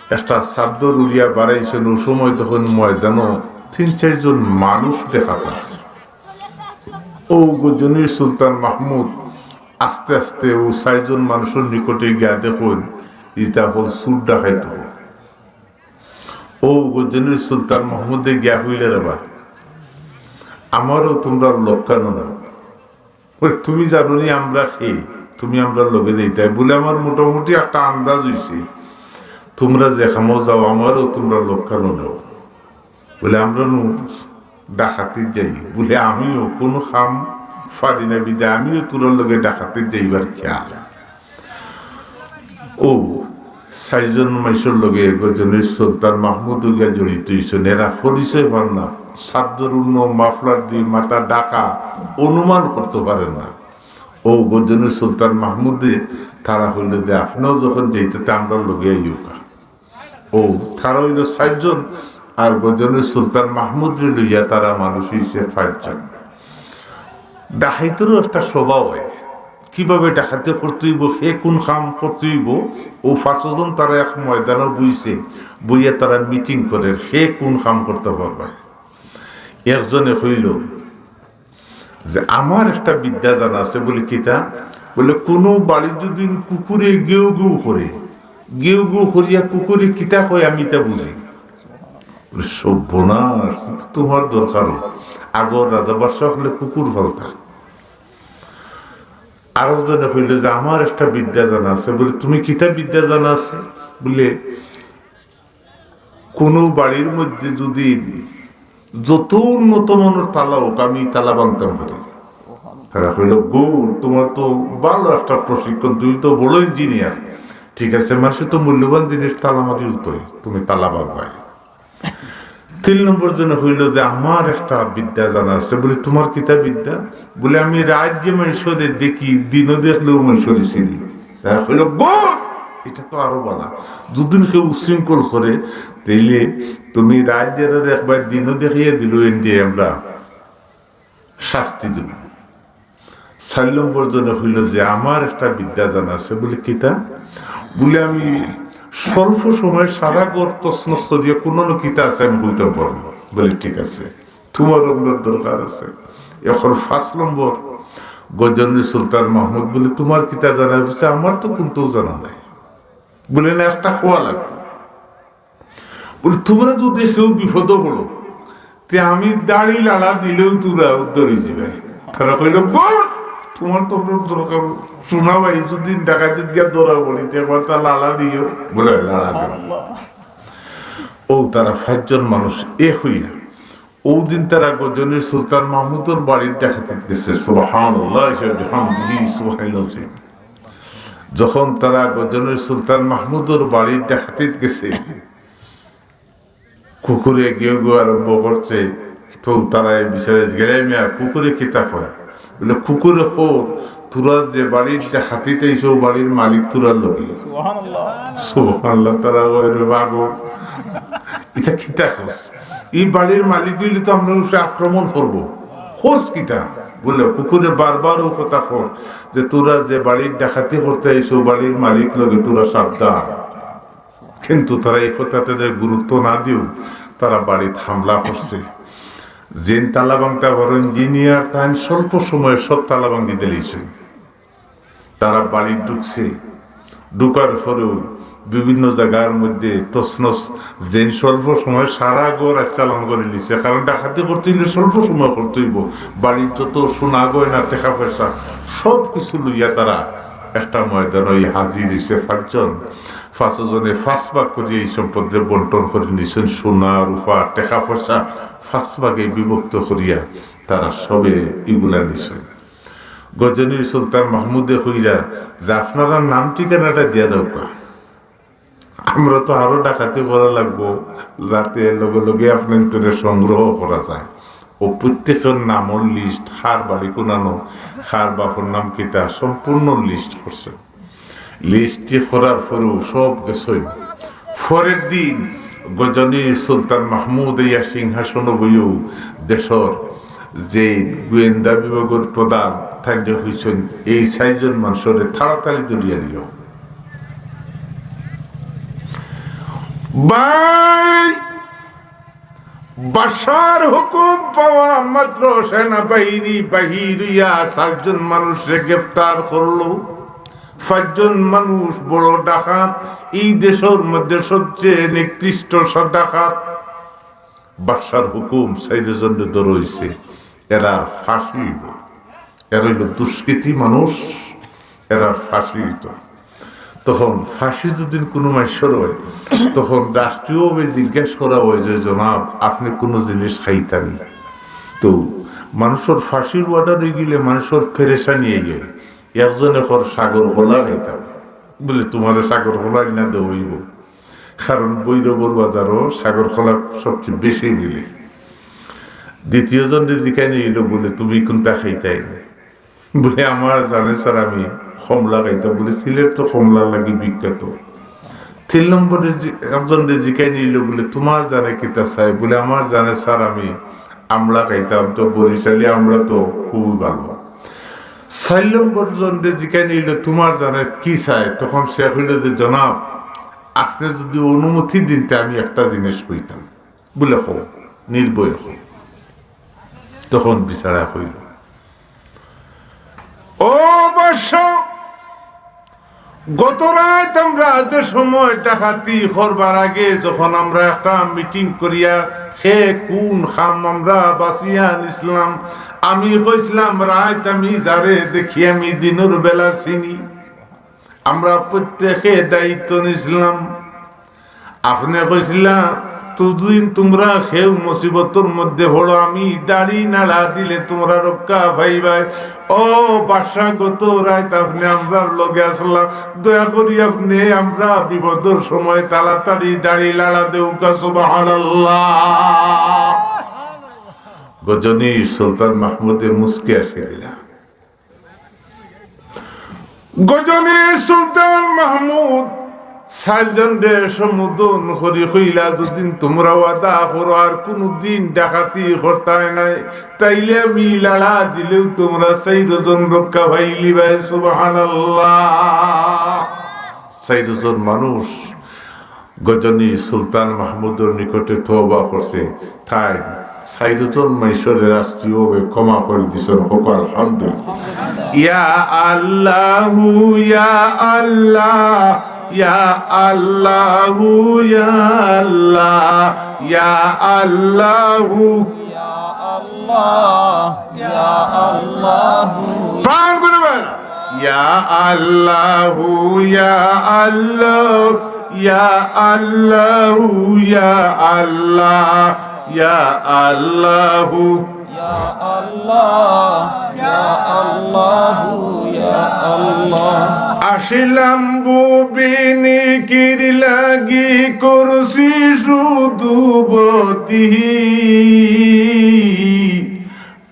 একটা চাদর উড়িয়া বারাইছইন। অউ সময় তখন ময়দানো তিন চাইরজন মানুষ দেখা যায়। অউ গজনীর সুলতান মাহমুদ আস্তে আস্তে অউ চাইরজন মানুষর নিকটে গিয়া দেখইন, ইতা অকল চুর ডাকাইত অকল। অউ গজনীর সুলতান মাহমুদে গিয়া কইলা, "রেবা, আমারেও তুমরার লগ কেনে নেও?" বলে, "তুমি জানো নি আমরা কে? তুমি আমরার লগে যাইতায়?" বলে, "আমার মোটামুটি একটা আন্দাজ অইছে, তুমরা যে কামো যাও, আমারেও তুমরার লগ কেনে নেও?" বলে, "আমরা নু ডাকাতিত যাই।" বলে, "আমিও কুনু কাম পারি না, বিদায় আমিও তুরার লগে ডাকাতিত যাইবার খেয়াল।" অউ চাইরজন মাইনষর লগে গজনীর সুলতান মাহমুদ অইয়া জড়িত অইছইন, এরা পরিচয় পার না, চাদর উড়নো, মাফলার দি মাথা ঢাকা, অনুমান করতো পারে না। অউ গজনীর সুলতান মাহমুদে তারা কইলো যে, "আপনেও যখন যাইতা তে আমরার লগে আইউক্কা।" অউ তারা অইলো চাইরজন, আর গজনীর সুলতান মাহমুদরে লইয়া তারা মানুষ অইছে পাঁচজন। ডাকাইতরও একটা স্বভাব অয়, কিভাবে ডাকাতি করতে অইবো, কে কুন কাম করতে অইবো। অউ পাঁচজন তারা এক ময়দানো বইছে, বইয়া তারা মিটিং করের, কে কুন কাম করতা পারবা। একজনে কইলো যে, "আমার একটা বিদ্যা জানা আছে।" বলে, "কিতা?" বলে, "কুনু বাড়িত যুদি কুকুরে গেউ গেউ করে, গেউ গেউ করিয়া কুকুরে কিতা কয়, আমি ইতা বুঝি।" বলে, "সর্বনাশ, তো তুমার দরকার অয়। আগর রাজা বাদশা অকলে কুকুর পালতা।" আরো জনে কইলো যে, "আমার একটা বিদ্যা জানা আছে।" বলে, "তুমি কিতা বিদ্যা জানা আছে?" বলে, "কুনু বাড়ির মধ্যে যুদি যত উন্নত মানর তালা অউক, আমি তালা ভাঙতাম পারি।" তারা কইলো, "গুড, তুমার তো ভালো একটা প্রশিক্ষণ, তুমি তো বড় ইঞ্জিনিয়ার। ঠিক আছে, মানষে তো মূল্যবান জিনিস তালা মারি উঠতই, তুমি তালা ভাঙবায়।" তিন নম্বর জনে কইলো যে, "আমার একটা বিদ্যা জানা আছে।" বলে, "তুমার কিতা বিদ্যা?" বলে, "আমি রাইত যে মানষরে দেখি, দিনো দেখলেও মানষরে চিনি।" তারা কইলো, "গুড, ইটা তো আরো বালা। যুদি কেউ উশৃঙ্খল করে, তাইলে তুমি রাইত যেরারে একবার দিনও দেখাইয়া দিলায়, এন দিয়া আমরা শাস্তি দিমু। চাইর নম্বর জনে কইলো যে, "আমার একটা বিদ্যা জানা আছে।" বলে, "কিতা?" বলে, "আমি স্বল্প সময়ে সারা ঘর তছনছ করিয়া কুনু কিতা আছে আমি কইতাম পারমু।" বলে, "ঠিক আছে, তুমার আমরার দরকার আছে।" এখন পাঁচ নম্বর গজনীর সুলতান মাহমুদ বলে, "তুমার কিতা জানা আছে?" "আমার তো কুন্তাউ জানা নাই।" বলে, "না, একটা কওয়া লাগবো।" বলে, "তুমরা যুদি কেউ বিপদো পড়ো, তে আমি দাড়ি লালা দিলেও তুমরা উদ্ধার অইযিবায়।" তারা কইলো, "গুড, তুমার তো আমরার দরকার। সোনা ভাই, যুদি ডাকাতিত গিয়া ধরা পড়ি, তে একবার তা লালা দিও।" বলে, "লালা দিও।" অউ তারা পাঁচজন মানুষ এক অইয়া অউ দিন তারা গজনীর সুলতান মাহমুদর বাড়ির ডাকাতিত গেছে। সুবহানাল্লাহি ওয়া বিহামদিহি, সুবহানাল্লাহ। যখন তারা গজনীর সুলতান মাহমুদর বাড়ির ডাকাতিত গেছে, কুকুরে গেউ গেউ আরম্ভ করছে। তো তারা এই বিচারে গেলে, "মিয়া, কুকুরে কিতা কয়?" বলে, "কুকুরে কয়, তুরা যে বাড়ির ডাকাতিত আইছো, অউ বাড়ির মালিক তুরার লগে।" সুবহানাল্লাহ। সুবহানাল্লাহ, তারা কয়, "রে পাগল, ইটা কিতা কস? ই বাড়ির মালিক অইলে তো আমরার উপরে আক্রমণ করবো। কস কিতা?" বলে, "কুকুরে বারবার অউ কথা কয় যে তুরা যে বাড়ির ডাকাতি করতে আইছো, অউ বাড়ির মালিক লগে তুরা সাবধান।" কিন্তু তারা ই কথাটারে গুরুত্ব না দিয়াউ তারা বাড়িত হামলা করছে। যেইন তালা ভাংতা বড় ইঞ্জিনিয়ার, তাইন স্বল্প সময়ে সব তালা ভাঙ্গি দিলাইছে। তারা বাড়িত ঢুকছে, ঢুকার পরেউ বিভিন্ন জাগার মধ্যে তছনছ, যেইন স্বল্প সময়ে সারা ঘর আচ্ছাদন করিলিছে। কারণ ডাকাতি করতে অইলে স্বল্প সময় করতে অইবো। বাড়ির যত সোনা গয়না, টেকা পয়সা, সব কিছু লইয়া তারা একটা ময়দানো হাজির অইছে পাঁচজন। পাঁচজনে পাঁচ ভাগ করিয়া ই সম্পদরে বন্টন করি নিছইন। সোনা, রূপা, টেকা পয়সা পাঁচ ভাগে বিভক্ত করিয়া তারা সবে ইগুলা নিছইন। গজনীর সুলতান মাহমুদে কইরা যে, "আপনারার নাম ঠিকানাটা দিয়া দেউক্কা, আমরা তো আরো ডাকাতি করা লাগবো, যাতে লগে লগে আপনাইন্তরে সংগ্রহ করা যায়।" অউ প্রত্যেকর নামর লিস্ট, কার বাড়ি কুনানো, কার বাপর নাম কিতা, সম্পূর্ণ লিস্ট করছে। লিস্টটি করার পরেউ সব গেছইন। পরের দিন গজনীর সুলতান মাহমুদ আইয়া সিংহাসনো বইয়াউ দেশর যে গোয়েন্দা বিভাগর প্রধান, তাইনরে কইছইন, "এই চাইরজন মানষরে তাড়াতাড়ি ধরিয়া নিও।" ভাই, বাদশার হুকুম পাওয়া মাত্র সেনাবাহিনী বাহির অইয়া চাইরজন মানুষরে গ্রেফতার করলো। পাঁচজন মানুষ বড় ডাকাত, ই দেশর মধ্যে সবচেয়ে নিকৃষ্ট সা-, ডাকাত। বাদশার হুকুম, চাইরজনরে ধরা অইছে, এরার ফাঁসি অইবো। এরা অইলো দুষ্কৃতী মানুষ, এরার ফাঁসি অইতো। তখন ফাঁসি যুদি কুনু মানষর অয়, তখন রাষ্ট্রীয়ভাবে জিজ্ঞেস করা অয় যে, "জনাব, আপনে কুনু জিনিস খাইতা নি?" তো মানষর ফাঁসির অর্ডার অইগেলে মানষর পেরেশানি অইযায়। একজনে কর, "সাগর কলা খাইতাম।" বলে, "তুমারে সাগর কলা আনিয়া দেওয়া অইবো, কারণ ভৈরবর বাজারো সাগর কলা সবচেয়ে বেশি মিলে।" দ্বিতীয় জনরে জিকাইন অইলো, বলে, "তুমি কুনটা খাইতায় নি?" বলে, "আমার জানে স্যার, আমি কমলা খাইতাম।" বলে, "সিলেট তো কমলার লাগি বিখ্যাত।" তিন নম্বরে জি-, একজনরে জিকাইন অইলো, বলে, "তুমার জানে কিতা চায়?" বলে, "আমার জানে স্যার, আমি আমলা খাইতাম, তো বরিশালি আমলা তো খুবই ভালো।" চাইর নম্বর জনরে জিকাইন অইলো, "তুমার জানে কি চায়?" তখন সে কইলো যে, "জনাব, আপনে যুদি অনুমতি দিন, তে আমি একটা জিনিস কইতাম।" বলে, "কও, নির্ভয়ে কও।" তখন বেচারায় কইলো, "ও বাদশা, গত রাইত আমরা যে সময় ডাকাতি করবার আগে যখন আমরা একটা মিটিং করিয়া কে কুন কাম আমরা বাছিয়া নিছলাম, আমি কইছলাম, রাইত আমি যারে দেখি আমি দিনর বেলা চিনি। আমরা প্রত্যেকে দায়িত্ব নিছলাম।" আপনে কইছিলা, "দুদিন তুমরা কেউ মুসিবতর মধ্যে পড়ো, আমি দাড়ি নাড়া দিলে তুমরা রক্ষা পাইবায়।" ও বাদশা, গত রাইত আপনে আমরার লগে আছলা, দয়া করি আপনে আমরা বিপদর সময় তাড়াতাড়ি দাড়ি লাড়া দেউক্কা। সুবহানাল্লাহ। গজনী সুলতান মাহমুদে মুচকি হাসি দিলা। গজনী সুলতান মাহমুদ চাইরজনরে সম্বোধন করি কইলা, "যুদি তুমরা ওয়াদা করো আর কুনুদিন ডাকাতি করতায় নায়, তাইলে আমি লাড়া দিলেও তুমরা চাইরজন রক্ষা পাইলিবায়।" সুবহানাল্লাহ। চাইরজন মানুষ গজনী সুলতান মাহমুদর নিকটে তওবা করছে, তাইন চাইরজন মানষরে রাষ্ট্রীয়ভাবে ক্ষমা করি দিছইন। কউক্কা আলহামদুলিল্লাহ। ইয়া আল্লাহু, ইয়া আল্লাহ, ইয়া আল্লাহু, ইয়া আল্লাহ, ইয়া আল্লাহু। ইয়া আল্লাহ, ইয়া আল্লাহ। প্রাণ খুলে বলেন, ইয়া আল্লাহু, ইয়া আল্লাহ, ইয়া আল্লাহু, ইয়া আল্লাহ, ইয়া আল্লাহু। ইয়া আল্লাহ, ইয়া আল্লাহু, ইয়া আল্লাহ। আসিলাম ভুবিনিকির লাগি করছি শুধু বতি।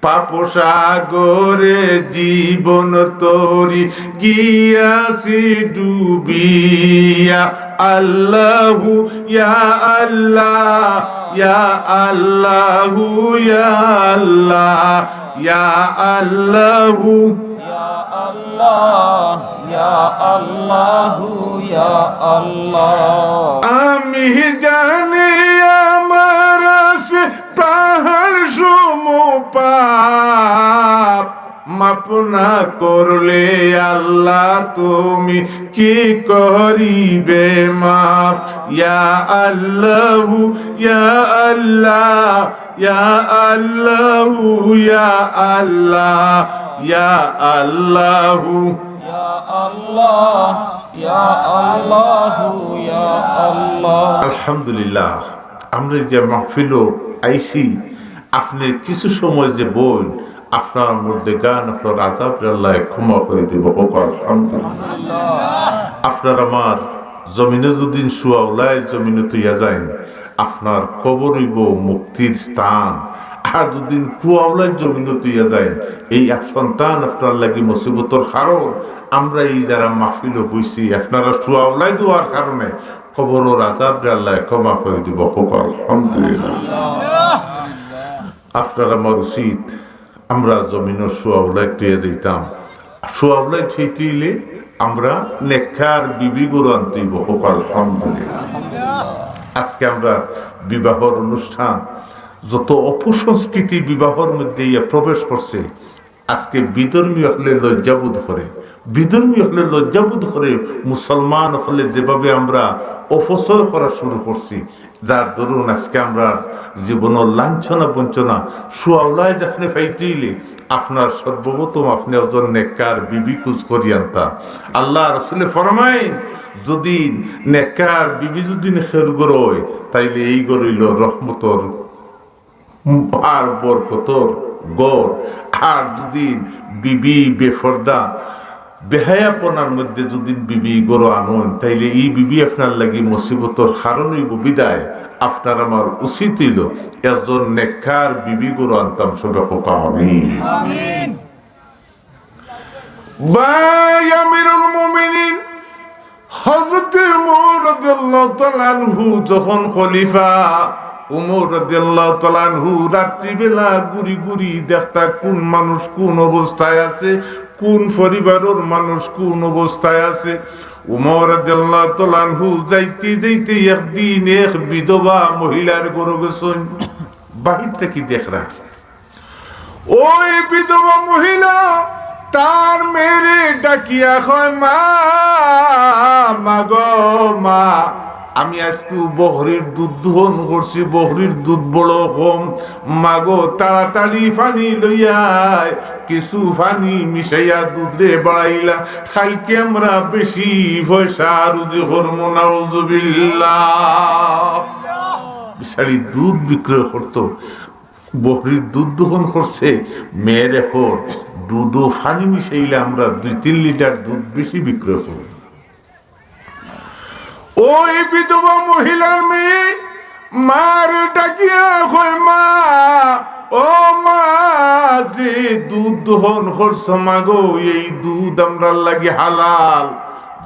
পাপ সাগরে জীবন তরি গিয়াছি ডুবিয়া। আল্লাহু, ইয়া আল্লাহ, ইয়া আল্লাহু, ইয়া আল্লাহ, ইয়া আল্লাহু। ইয়া আল্লাহ, ইয়া আল্লাহু, ইয়া আল্লাহ। আমি জানি আমার আছে পাহাড় সম পাপ, মাফ না করলে আল্লাহ তুমি কি করিবে মাফ? ইয়া আল্লাহু, ইয়া আল্লাহ, ইয়া আল্লাহু, ইয়া আল্লাহ, ইয়া আল্লাহু। ইয়া আল্লাহ, ইয়া আল্লাহু, ইয়া আল্লাহ। আলহামদুলিল্লাহ, আমরা যে মাহফিলো আইছি, আপনে কিছু সময় যে বইন, আপনার মুর্দেগান, আপনার আজাব আল্লাহ ক্ষমা করি দিবো। কউক্কা আলহামদুলিল্লাহ। আপনার আমার জমিনো যুদি সুয়াউলাই জমিনো থইয়া যাইন, আপনার কবর অইবো মুক্তির স্থান। আর যুদি কুয়াউলাই জমিনো থইয়া যাইন, এই এক সন্তান আপনার লাগি মুসিবতর কারণ। আমরা এই যারা মাহফিলো বইছি, আপনারা সুয়াউলাই দেওয়ার কারণে কবরর আজাবরে আল্লাহ ক্ষমা করি দিবো। কউক্কা আলহামদুলিল্লাহ। আপনার আমার উচিত আমরা জমিনো সুয়াউলাই থইয়া যাইতাম। সুয়াউলাই থইতে অইলে আমরা নেককার বিবি গরু আনতে অইবো। কউক্কা আলহামদুলিল্লাহ। আজকে আমরা বিবাহর অনুষ্ঠান যত অপসংস্কৃতি বিবাহর মধ্যে ইয়া প্রবেশ করছে, আজকে বিধর্মী অকলে লজ্জাবোধ করে, বিধর্মী অকলে লজ্জাবোধ করে, মুসলমান অকলে যেভাবে আমরা অপচয় করা শুরু করছি, যার দরুন আজকে আমরা জীবনর লাঞ্ছনা বঞ্চনা সুয়াউলাই দাফনে পাইতে অইলে আপনার সর্বপ্রথম আপনে একজন নেককার বিবি খুঁজ করি আনতা। আল্লাহ রসুলে ফরমাইন, যুদি নেককার বিবি যুদি খের ঘর অয়, তাইলে এই ঘর অইলো রহমতর আর বরকতর ঘর। আর যুদি বিবি বেফর্দা, বেহায়াপনার মধ্যে যুদি বিবি ঘর আনইন, তাইলে এই বিবি আপনার লাগি মুসিবতর কারণ অইবো। বিদায় আপনার আমার উচিত অইলো একজন নেককার বিবি ঘর আনতাম। সবে কউক্কা আমিন। আমিন। ভাই আমিরুল মুমিনিন, হযরত উমর রাদিয়াল্লাহু তাআলা আনহু যখন খলিফা, উমর রাদিয়াল্লাহু তাআলা আনহু রাত্রিবেলা ঘুরি ঘুরি দেখতা কুন মানুষ কুন অবস্থায় আছে, কুন পরিবারর মানুষ কুন অবস্থায় আছে। উমর রাদিয়াল্লাহু তাআলা আনহু যাইতে যাইতে একদিন এক বিধবা মহিলার ঘরো গেছইন। বাহির থাকি দেখরা, ওই বিধবা মহিলা তার মেয়েরে ডাকিয়া কয়, "মা, মা গো মা, আমি আইজকু বকরির দুধ দোহন করছি, বকরির দুধ বড় কম। মা গো, তাড়াতাড়ি পানি লইয়া আয়, কিছু পানি মিশাইয়া দুধরে বাড়াইলা, কাইলকে আমরা বেশি পয়সা রুজি করমু।" নাউজুবিল্লাহ। বিচারি দুধ বিক্রয় করতো, বকরির দুধ দোহন করছে, মেয়েরে কর দুধো পানি মিশাইলে আমরা দুই তিন লিটার দুধ বেশি বিক্রয় করমু। ওই বিধবা মহিলার মেয়ে মারে ডাকিয়া কয়, "মা, ও মা, যে দুধ দোহন করছো মা গো, এই দুধ আমরার লাগি হালাল।"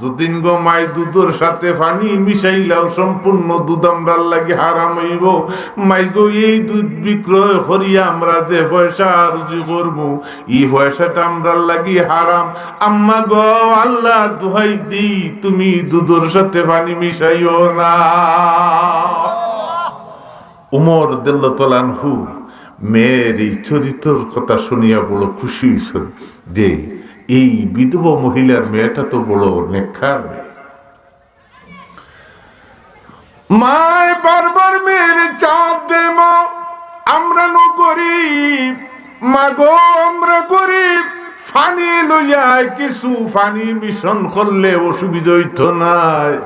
যুদিন গো মাই দুধর সাথে পানি মিশাইলাও, সম্পূর্ণ দুধ আমরার লাগি হারাম অইবো। মাই গো, এই দুধ বিক্রয় করিয়া আমরা যে পয়সা রুজি করমু, ই পয়সাটা আমরার লাগি হারাম। আম্মা গো, আল্লার দুহাই দি, তুমি দুধর সাথে পানি মিশাইও না। উমর রাদিয়াল্লাহু তাআলা আনহু মেয়ের এই চরিত্রর কথা শুনিয়া বড় খুশি অইছইন যে এই বিধবা মহিলার মেয়েটা তো বড় নেককার মেয়ে। মায় বারবার মেয়েরে চাপ দেয়, "মা, আমরা নু গরিব, মা গো, আমরা গরিব, পানি লইয়া কিছু পানি মিশন করলে অসুবিধা অইতো নায়।"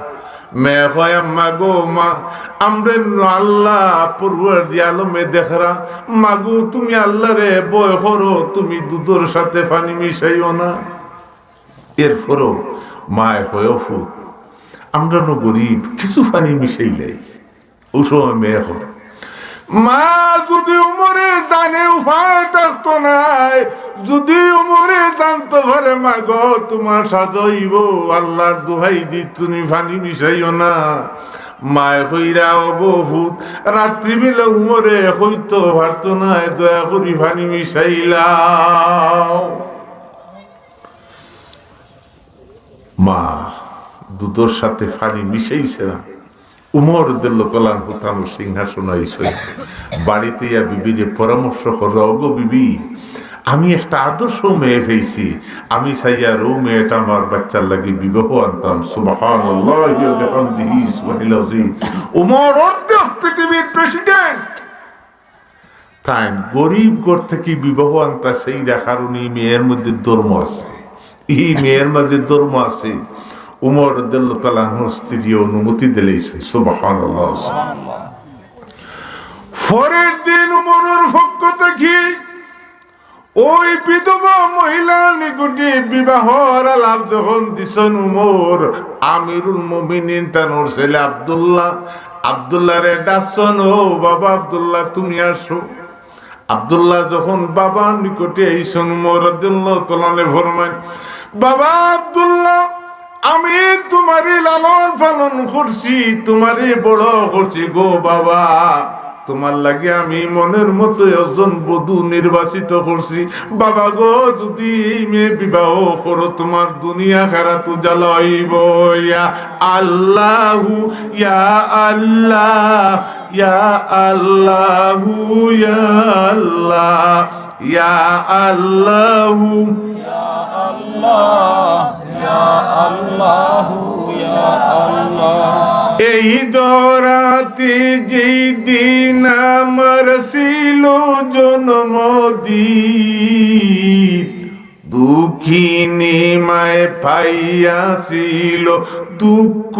মেয়ে কয়, "আম্মা গো, মা, আমরে নু আল্লাহ পরওয়ারদিগারে আলমে দেখরা, মা গো, তুমি আল্লারে ভয় করো, তুমি দুধর সাথে পানি মিশাইও না।" এরপরও মায় কয়, "ও ফুত, আমরা নু গরিব, কিছু পানি মিশাইলাই।" অউ সময় মেয়ে কয়, "মা, যুদি উমরে জানে উপায় থাকতো নায়, যুদি উমরে জানতো পারে, মা গো, তুমার সাজা অইবো, আল্লার দুহাই দি তুমি পানি মিশাইও না।" মায় কইরা, "ও গো ফুত, রাত্রিবেলা উমরে কইতো পারতো নায়, দয়া করি পানি মিশাইলাও।" মা দুধর সাথে পানি মিশাইছে না। উমর রাদিয়াল্লাহু তাআলা আনহু তান সিংহাসন আইছে। বাড়িত আইয়া বিবিরে পরামর্শ কররা, "ওগো বিবি, আমি একটা আদর্শ মেয়ে পাইছি, আমি চাইয়ার অউ মেয়েটা আমার বাচ্চার লাগি বিবাহ আনতাম।" সুবহানাল্লাহি ওয়া বিহামদিহি, সুবহানাল্লাহিল আযীম। উমর অর্ধেক পৃথিবীর প্রেসিডেন্ট, তাইন গরিব ঘর থাকি বিবাহ আনতা, সেই দেখার উনি মেয়ের মধ্যে ধর্ম আছে, এই মেয়ের মাঝে ধর্ম আছে। উমর রাদিয়াল্লাহু তাআলা আনহুর স্ত্রী অনুমতি দিলাইছইন। সুবহানাল্লাহ। পরের দিন উমরের পক্ষ থাকি ওই বিধবা মহিলার নিকটে বিবাহর আলাপ যখন দিছইন উমর, আমিরুল মুমিনিন তানর ছেলে আব্দুল্লাহ, আব্দুল্লাহরে ডাকছইন, "ও বাবা আব্দুল্লাহ, তুমি আসো।" আব্দুল্লাহ যখন বাবার নিকটে আইছইন, উমর রাদিয়াল্লাহু তাআলা আনহু ফরমাইন, "বাবা আব্দুল্লাহ, আমি তুমারে লালন পালন করছি, তুমারে বড় করছি গো বাবা। তুমার লাগি আমি মনের মতো একজন বধূ নির্বাচিত করছি। বাবা গো, যুদি এই মেয়ে বিবাহ করো, তুমার দুনিয়া আখেরাত উজালা অইবো।" ইয়া আল্লাহু, ইয়া আল্লাহ, ইয়া আল্লাহু, ইয়া আল্লাহ, ইয়া আল্লাহু। ইয়া আল্লাহ, ইয়া আল্লাহু, ইয়া আল্লাহ। এই ধরাতে যেই দিন আমার ছিল জন্মদিন, দুঃখিনী মায় পাইয়াছিল দুঃখ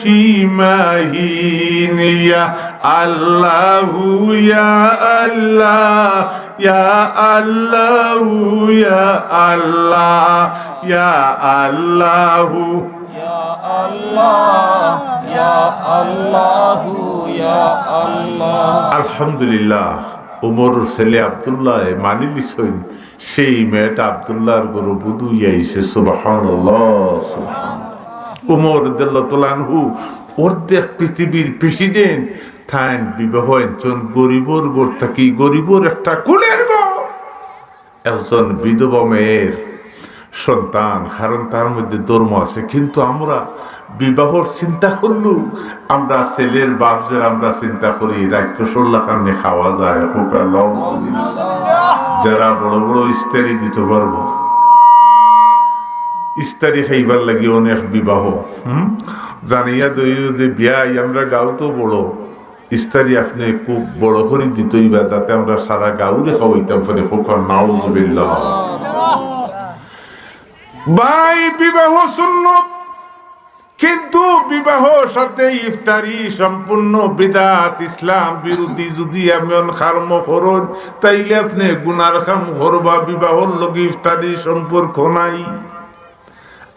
সীমাহীন। ইয়া আল্লাহু, ইয়া আল্লাহ, ইয়া আল্লাহু, ইয়া আল্লাহ, ইয়া আল্লাহু। ইয়া আল্লাহ, ইয়া আল্লাহু, ইয়া আল্লাহ। আলহামদুলিল্লাহ, উমরর ছেলে আব্দুল্লাহ মানি লিছইন, সেই মেয়েটা আব্দুল্লাহর ঘরো বধূ অইয়া আইছে। সুবহানাল্লাহ, সুবহানাল্লাহ। উমর রাদিয়াল্লাহু তাআলা আনহু অর্ধেক পৃথিবীর প্রেসিডেন্ট, তাইন বিবাহ আনছইন গরিবর ঘর থাকি, গরিবর একটা কুলের ঘর। একজন বিধবা মেয়ের সন্তান, কারণ তার মধ্যে ধর্ম আছে। কিন্তু আমরা বিবাহর চিন্তা করলু, আমরা ছেলের বাপ যারা আমরা চিন্তা করি, রাক্ষসর লাখান নি খাওয়া যায়, হোক আল্লাহ। যারা বড় বড় ইস্তারি দিতে পারবো, ইস্তারি খাইবার লাগি অনেক বিবাহ। হুম? জানিয়া দইও যে বিয়াই আমরা গাঁও তো বড়, ইস্তারি আপনে খুব বড় করি দিতইবা, যাতে আমরা সারা গাঁওরে খাওয়াইতাম পারি। হোক নাউজুবিল্লাহ। ভাই, বিবাহ সুন্নত, কিন্তু বিবাহর সাথে ইফতারি সম্পূর্ণ বিদাত, ইসলাম বিরোধী। যুদি এমন কর্ম করইন, তাইলে আপনে গুনার কাম করবা। বিবাহর লগে ইফতারি সম্পর্ক নাই।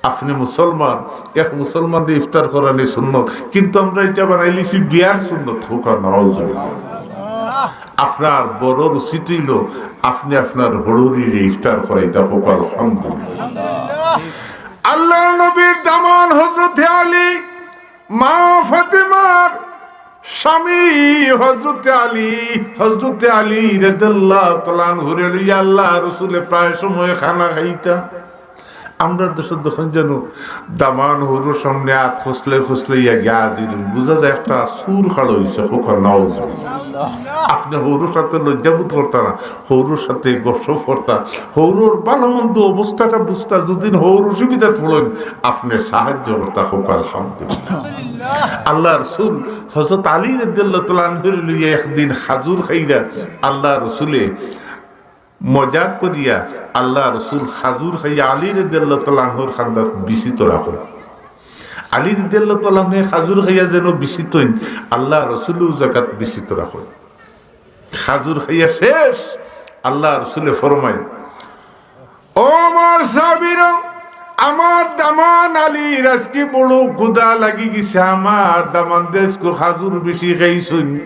আপনে মুসলমান, এক মুসলমানরে ইফতার করানি সুন্নত, কিন্তু আমরা ইটা বানাইলিছি বিয়ার সুন্নত। হোক নাউজুবিল্লাহ। আপনার বড়র উচিত অইলো আপনে আপনার হড়ুরিরে ইফতার করাইতা। হোক আলহামদুলিল্লাহ। আল্লাহর নবীর দামান হযরতে আলী, মা ফাতেমার স্বামী হযরতে আলী, হযরতে আলী রাদিয়াল্লাহু তাআলা আনহুরে লইয়া আল্লাহর রসুলে প্রায় সময় খানা খাইতা। আমরার দেশো দেখইন যেন দামান হউরর সামনে আত খসলে খসলে ইয়া গিয়া হাজির অইন। বুঝা যায় একটা চুর খাড়া অইছে, খোকা নাউজুবিল্লাহ। আপনে হউরর সাথে লজ্জাবোধ করতা না, হউরর সাথে গসব করতা, হউরর ভালা মন্দ অবস্থাটা বুঝতা, যুদি হউর অসুবিধাত পড়ইন, আপনে সাহায্য করতা, খোকা আলহামদুলিল্লাহ। আল্লাহর রসুল হযরত আলী রাদিয়াল্লাহু তাআলা আনহুরে লইয়া একদিন খাজুর খাইরা আল্লাহর রসুলে মজাক করিয়া আল্লাহর রসুল খাজুর খাইয়া আলী রাদিয়াল্লাহু তাআলা আনহুর কান্দাত বিছিত রাখইন। আলী রাদিয়াল্লাহু তাআলা আনহু খাজুর খাইয়া যেন বিছিত অইন, আল্লাহর রসুলেও অউ জাগাত বিছিত রাখইন। খাজুর খাইয়া শেষ, আল্লাহর রসুলে ফরমাইন, "ও আমার সাহাবীরা, আমার দামান আলীর আজকে বড় ক্ষুধা লাগি গেছে, আমার দামান্দে আজকে খাজুর বেশি খাইছইন।"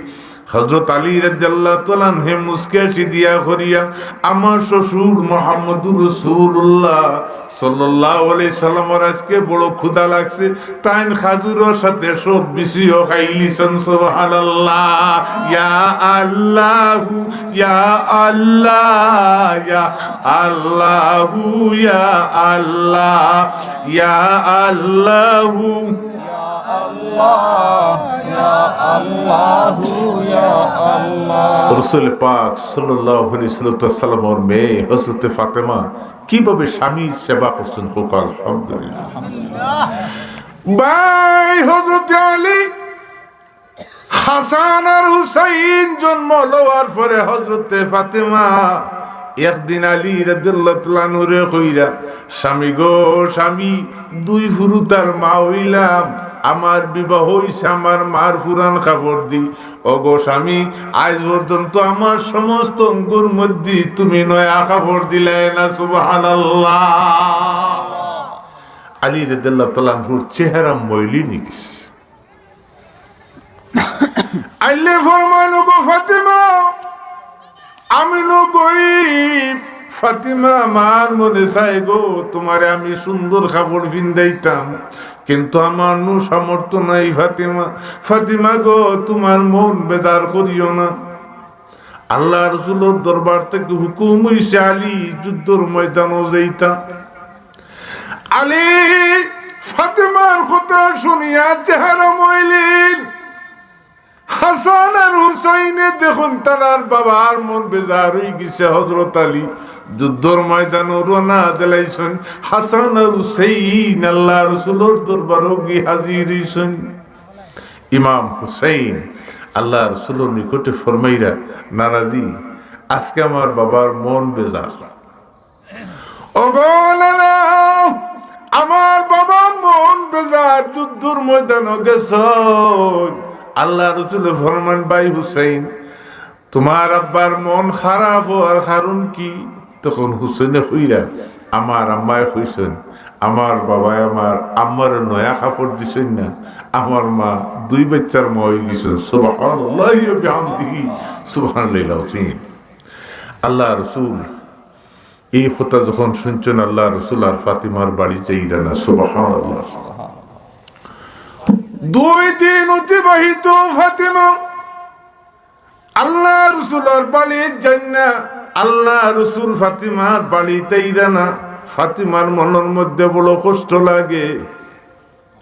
হযরত আলী রাদিয়াল্লাহু তাআলা আনহু মুচকি হাসি দিয়া কইরা, "আমার শ্বশুর মুহাম্মদুর রাসূলুল্লাহ সাল্লাল্লাহু আলাইহি সাল্লামর আজকে বড় ক্ষুধা লাগছে, তাইন খাজুরর সাথে সব বিছিও খাইলিছইন।" সুবহানাল্লাহ। ইয়া আল্লাহু, ইয়া আল্লাহ, ইয়া আল্লাহু, ইয়া আল্লাহ, ইয়া আল্লাহু। রসুল পাক সাল্লাল্লাহু আলাইহি ওয়াসাল্লামর মেয়ে হযরতে ফাতেমা কিভাবে স্বামীর সেবা করছইন, খোকা আলহামদুলিল্লাহ। ভাই হযরতে আলী, হাসান আর হুসাইন জন্ম লওয়ার পরে হযরতে ফাতেমা একদিন আলী রাদিয়াল্লাহু তাআলা আনহুরে কইরা, "স্বামী গো স্বামী, দুই ফুরুতার মা অইলাম, আমার বিবাহ অইছে আমার মার পুরান কাপড় দি। ওগো স্বামী, আইজ পর্যন্ত আমার সমস্ত অঙ্গর মধ্যে তুমি নয়া কাপড় দিলায় না।" সুবহানাল্লাহ। আলী রাদিয়াল্লাহু তাআলা আনহুর চেহারা ময়লিন অইগেছে। আইলে ফরমাইন, "ওগো ফাতেমা, আমি নু গরিব, ফাতেমা, আমার মনে চায় গো, তুমারে আমি সুন্দর কাপড় পিন্দাইতাম, কিন্তু আমার নু সামর্থ্য নাই ফাতেমা। ফাতেমা গো, তুমার মন বেজার করিও না।" আল্লাহ রসুলর দরবার থাকি হুকুম অইছে, আলী যুদ্ধর ময়দানো যাইতা। আলী ফাতেমার কথা শুনিয়া চেহারা ময়লিন। হাসান আর হুসাইনে দেখইন তারার বাবার মন বেজার অইগেছে। হযরত আলী যুদ্ধর ময়দানো রওনা দিলাইছইন। হাসান আর হুসাইন আল্লাহ রসুলর দরবারো গিয়া হাজির অইছইন। ইমাম হুসাইন আল্লাহ রসুলর নিকটে ফরমাইরা, "নানাজি, আজকে আমার বাবার মন বেজার।" ওগো নানা, আমার বাবার মন বেজার, যুদ্ধর ময়দানো গেছইন। আল্লাহ রসুলে ফরমাইন, "ভাই হুসাইন, তুমার আব্বার মন খারাপ অওয়ার কারণ কি?" তখন হুসাইনে কইরা, "আমার আম্মায় কইছইন, আমার বাবায় আমার আম্মারে নয়া কাপড় দিছইন না, আমার মা দুই বাইচ্চার মা অইগেছইন।" সুবহানাল্লাহি ওয়া বিহামদিহি, সুবহানাল্লাহিল আযীম। আল্লাহ রসুল এই কথা যখন শুনছইন, আল্লাহ রসুল আর ফাতিমার বাড়ি যাইরা না। সুবহানাল্লাহ। দুই দিন অতিবাহিত, ফাতিমা আল্লাহ রসুলর বাড়ি যাইন না, আল্লাহ রসুল ফাতিমার বাড়ি যাইরা না। ফাতিমার মনর মধ্যে বড় কষ্ট লাগে।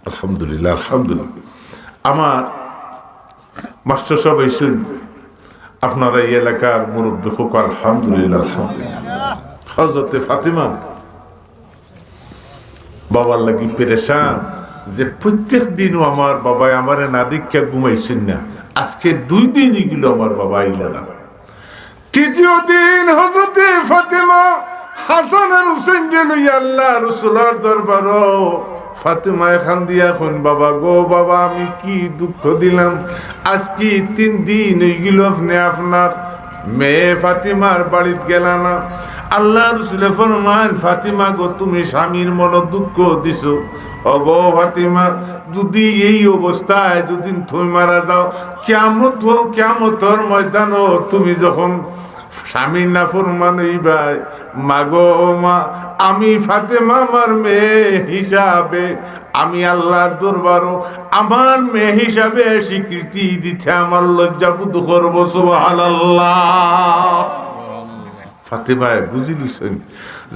আলহামদুলিল্লাহ, আলহামদুলিল্লাহ। আমার মাস্টার সাব আইছইন, আপনারা এই এলাকার মুরব্বি অকল, আলহামদুলিল্লাহ, আলহামদুলিল্লাহ। হযরতে ফাতিমা বাবার লাগি পেরেশান যে প্রত্যেক দিনও আমার বাবায় আমারে না দেখিয়া ঘুমাইছইন না, আজকে দুই দিন অইগেল আমার বাবা আইলা না। তৃতীয় দিন হযরতে ফাতিমা হাসান আর হুসেনরে লইয়া আল্লাহ রসুলর দরবারো। ফাতিমায় কান্দিয়া কইন, "বাবা গো বাবা, আমি কি দুঃখ দিলাম, আজকে তিন দিন অইগেল আপনে আপনার মেয়ে ফাতিমার বাড়িত গেলা না।" আল্লাহ রসুলে ফরমাইন, "ফাতিমা গো, তুমি স্বামীর মনো দুঃখ দিছো। ওগো ফাতিমা, যুদি এই অবস্থায় যুদি তুমি মারা যাও, কিয়ামত, কিয়ামতর ময়দানো তুমি যখন স্বামীর নাফরমান অইবায়। মাগো মা, আমি ফাতেমা আমার মেয়ে হিসাবে, আমি আল্লাহর দরবারো আমার মেয়ে হিসাবে স্বীকৃতি দিতে আমার লজ্জাবোধ করবো। সুবহানাল্লাহ। ফাতেমায় বুঝিলিছইন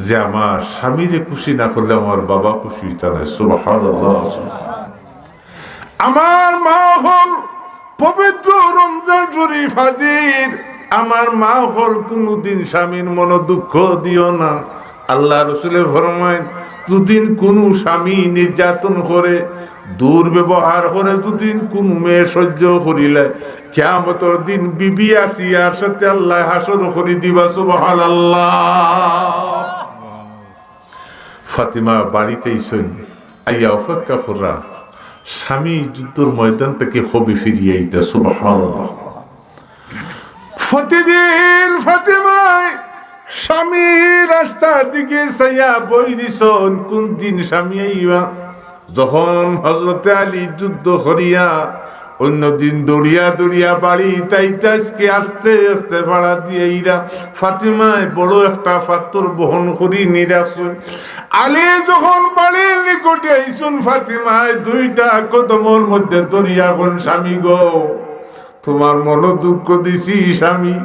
যে আমার স্বামীরে খুশি না করলে আমার বাবা খুশি অইতা নায়। সুবহানাল্লাহ। আমার মা অকল পবিত্র রমজান শরীফ হাজির। আমার মা অকল, কুনুদিন স্বামীর মনো দুঃখ দিও না। আল্লাহ রসুলে ফরমাইন, যুদিন কুনু স্বামী নির্যাতন করে, দুর্ব্যবহার করে, যুদিন কুনু মেয়ে সহ্য করিলায়, কিয়ামতর দিন বিবি আসিয়ার সাথে আল্লায় হাশর করি দিবা। সুবহানাল্লাহ। ফাতিমা বাড়িত আইছইন, আইয়া অপেক্ষা কররা স্বামী যুদ্ধর ময়দান থাকি কবে ফিরিয়া আইতা। সুবহানাল্লাহ। প্রতিদিন ফাতিমায় স্বামী রাস্তার দিকে চাইয়া বই দিছইন, কুন দিন স্বামী আইবা। যখন হযরতে আলী যুদ্ধ করিয়া অইন্য দিন দৌড়িয়া দৌড়িয়া বাড়িত আইতা, আইজকে আস্তে আস্তে ফাড়া দিয়া আইরা। ফাতিমায় বড় একটা পাথর বহন করি নিরাছইন। আলী যখন বাড়ির নিকটে আইছইন, ফাতিমায় দুইটা কদমর মধ্যে ধরিয়া কইন, স্বামী গো, তুমার মনো দুঃখ দিছি স্বামী,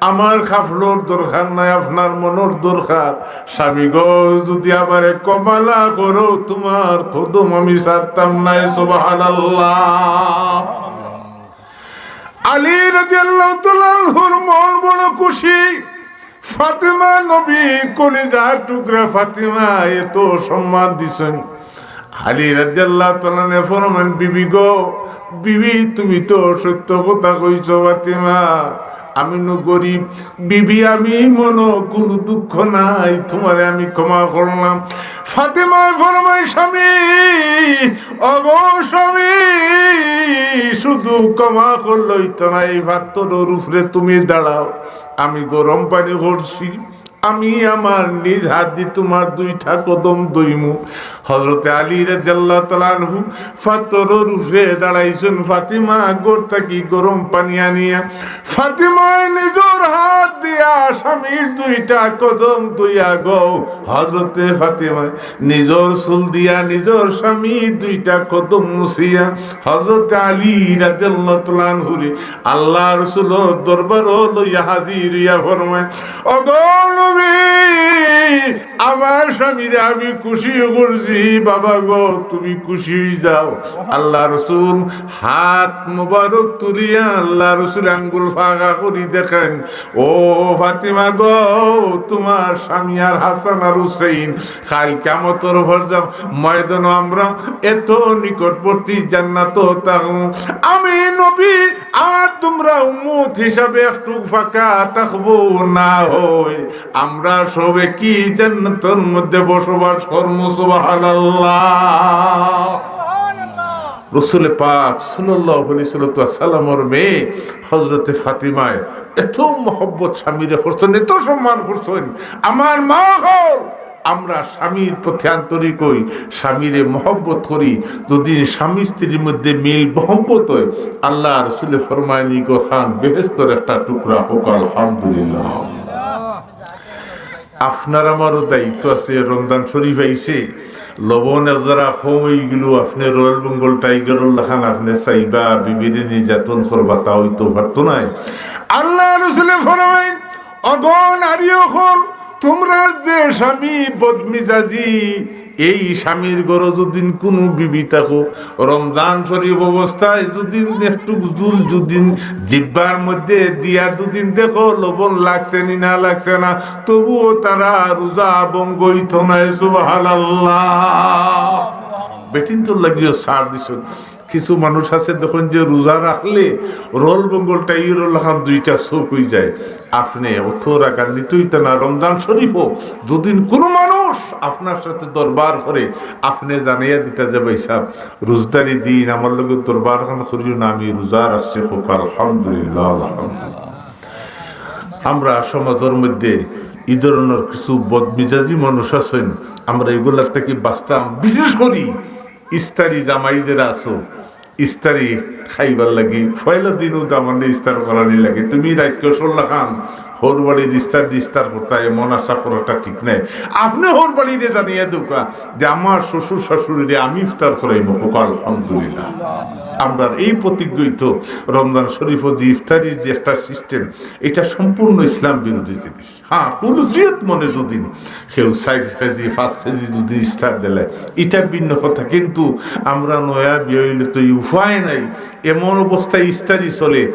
আমার কাফলর দরকার নাই, আপনার মনর দরকার। স্বামী গো, যুদি আমারে ক্ষমা না করো, তুমার কদম আমি ছাড়তাম নায়। সুবহানাল্লাহ। আলী রাদিয়াল্লাহু তাআলা আনহুর মন বড় খুশি। ফাতিমা নবী কলিজার টুকরা ফাতিমা এত সম্মান দিছইন। আলী রাদিয়াল্লাহু তাআলা আনহু ফরমান, বিবি গো, বিবি, তুমি তো সত্য কথা কইছো ফাতিমা, আমি নু গরিব, বিবি, আমি মনো কুনু দুঃখ নাই, তুমারে আমি ক্ষমা করলাম। ফাতিমায় ফরমায়, স্বামী, ওগো স্বামী, শুধু ক্ষমা করলে অইতো না, এই পাথরর উপরে তুমি দাঁড়াও, আমি গরম পানি করছি, আমি আমার নিজ হাত দি তুমার দুইটা কদম ধইমু। হযরতে আলী রাদিয়াল্লাহু তাআলা আনহু পাথরর উপরে দাঁড়াইছইন, ফাতিমা ঘর থাকি গরম পানি আনিয়া ফাতিমায় নিজর হাত দিয়া স্বামীর দুইটা কদম ধইয়া গো, হযরতে ফাতিমায় নিজর চুল দিয়া নিজর স্বামীর দুইটা কদম মুছিয়া হযরতে আলী রাদিয়াল্লাহু তাআলা আনহুরে আল্লাহ রসুলর দরবারো লইয়া হাজির অইয়া ফরমায়, ওগো নবী, আমার স্বামীরে আমি খুশি করছি, বাবা গো, তুমি খুশি অই যাও। আল্লাহ রসুল হাত মুবারক তুলিয়া আল্লাহ রসুল আঙ্গুল ফাঁকা করি দেখাইন, ও ফাতিমা গো, তুমার স্বামী আর হাসান আর হুসেন কাইল কিয়ামতর ফরজা ময়দানো আমরা এত নিকটবর্তী জান্নাতো থাকমু। আমি নবী আর তুমরা উম্মত হিসাবে একটুক ফাঁকা থাকবো না হয়, আমরা সবে কি জান্নাতর মধ্যে বসবাস করমু। সুবহানাল্লাহ। রসুল পাক সাল্লাল্লাহু আলাইহি সাল্লাতু ওয়াসাল্লামর মেয়ে হযরতে ফাতিমায় এত মহব্বত স্বামীরে করছইন, এত সম্মান করছইন। আমার মা অকল, আমরা স্বামীর প্রতি আন্তরিক অই, স্বামীরে মহব্বত করি। যদি স্বামী স্ত্রীর মধ্যে মিল মহব্বত অয়, আল্লাহ রসুলে ফরমাইন, ই ঘরখান বেহেস্তর একটা টুকরা। কউক্কা আলহামদুলিল্লাহ। আপনার আমারও দায়িত্ব আছে, রমজান শরীফ আইছে, লবণ এজারা কম অইগেলো, আপনে রয়্যাল বেঙ্গল টাইগারর লাখান আপনে চাইবা, বিবিরে নির্যাতন করবা, তা অইতো পারতো নায়। আল্লাহ রসুলে ফরমাইন, ওগো নারী অকল, তুমরার যে স্বামী বদমিজাজি, এই স্বামীর ঘরো যুদিন কুনু বিবি থাকো, রমজান শরীফ অবস্থায় যুদিন একটুক জুল যুদিন জিব্বার মধ্যে দিয়া যুদিন দেখো লবণ লাগছে নি না লাগছে না, তবুও তারা রোজা ভঙ্গ অইতো নায়। সুবহানাল্লাহ। বেটিন্তর লাগিও ছাড় দিছইন। কিছু মানুষ আছে দেখইন যে রোজা রাখলে রয়্যাল বেঙ্গল টাইগারর লাখান দুইটা চউখ অই যায়। আপনে অত রাগান্বিত অইতা না। রমজান শরীফো যুদিন কুনু মানুষ আপনার সাথে দরবার করে, আপনে জানাইয়া দিতা যে, ভাইসাব, রোজদারি দিন, আমার লগে দরবারখান করিও না, আমি রোজা রাখছি। কউক্কা আলহামদুলিল্লাহ, আলহামদুলিল্লাহ। আমরা সমাজর মধ্যে ই ধরনর কিছু বদমিজাজি মানুষ আছইন, আমরা ইগুলার থাকি বাঁচতাম। বিশেষ করি ইস্তারি জামাই যেরা আছো, ইস্তারি খাইবার লাগি, পয়লা দিনউ দামান্দে ইস্তার করানি লাগে। তুমি রাইখো সরলা খান, হউর বাড়ির ইফতার দি ইফতার করতা, এমন আশা করাটা ঠিক নায়। আপনে হউর বাড়িরে জানাইয়া দেউক্কা যে আমার শ্বশুর শাশুড়িরে আমি ইফতার করাইমু, কউক্কা আলহামদুলিল্লাহ। আমরার এই প্রতিজ্ঞিত রমজান শরীফো যে ইফতারির যে একটা system, এটা সম্পূর্ণ ইসলাম বিরোধী জিনিস। হ্যাঁ, খুলুসিয়ত মনে যদি কেউ চাইর কেজি, পাঁচ কেজি যদি ইফতার দিলে, এটা ভিন্ন কথা। কিন্তু আমরা নয়া বিয়া অইলে তো এই উপায় নাই, এমন অবস্থায় ইফতারি চলে।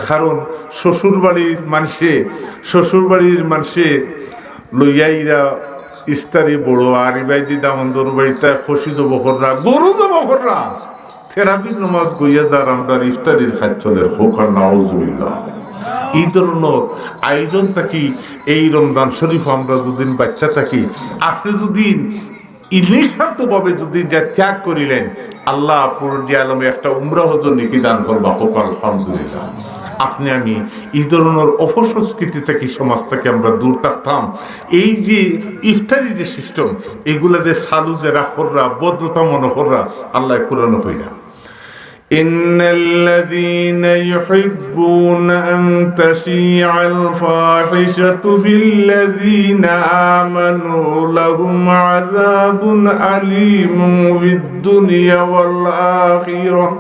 কারণ শ্বশুর বাড়ির মানষে, শ্বশুর বাড়ির মানষে লইয়া ইরা ইফতারি বড়, আর ইবায়দি দামান্দর বাড়িত খসি জব কররা, গরু জব কররা, তেরাবির নমাজ গইয়া যার আমরার ইফতারির কাজ চলের, কউক্কা নাউজুবিল্লাহ। এই ধরনর আয়োজন থাকি এই রমজান শরীফ আমরা যুদিন বাচ্চা থাকি, আপনে যুদিন ইলিশাত্মভাবে যুদিন যা ত্যাগ করিলেন, আল্লাহ পুরো যে আলমে একটা উমরা হজর নেকি দান করবা, কউক্কা আলহামদুলিল্লাহ। আপনে আমি এই ধরনর অপসংস্কৃতি থাকি, সমাজ থাকি আমরা দূর থাকতাম। এই যে ইফতারি যে system, এগুলা যে চালু যেরা কররা, ভদ্রতা মনে কররা, আল্লায় কোরআনো কইরা, إن الذين يحبون أن تشيع الفاحشة في الذين آمنوا لهم عذاب أليم في الدنيا والآخرة।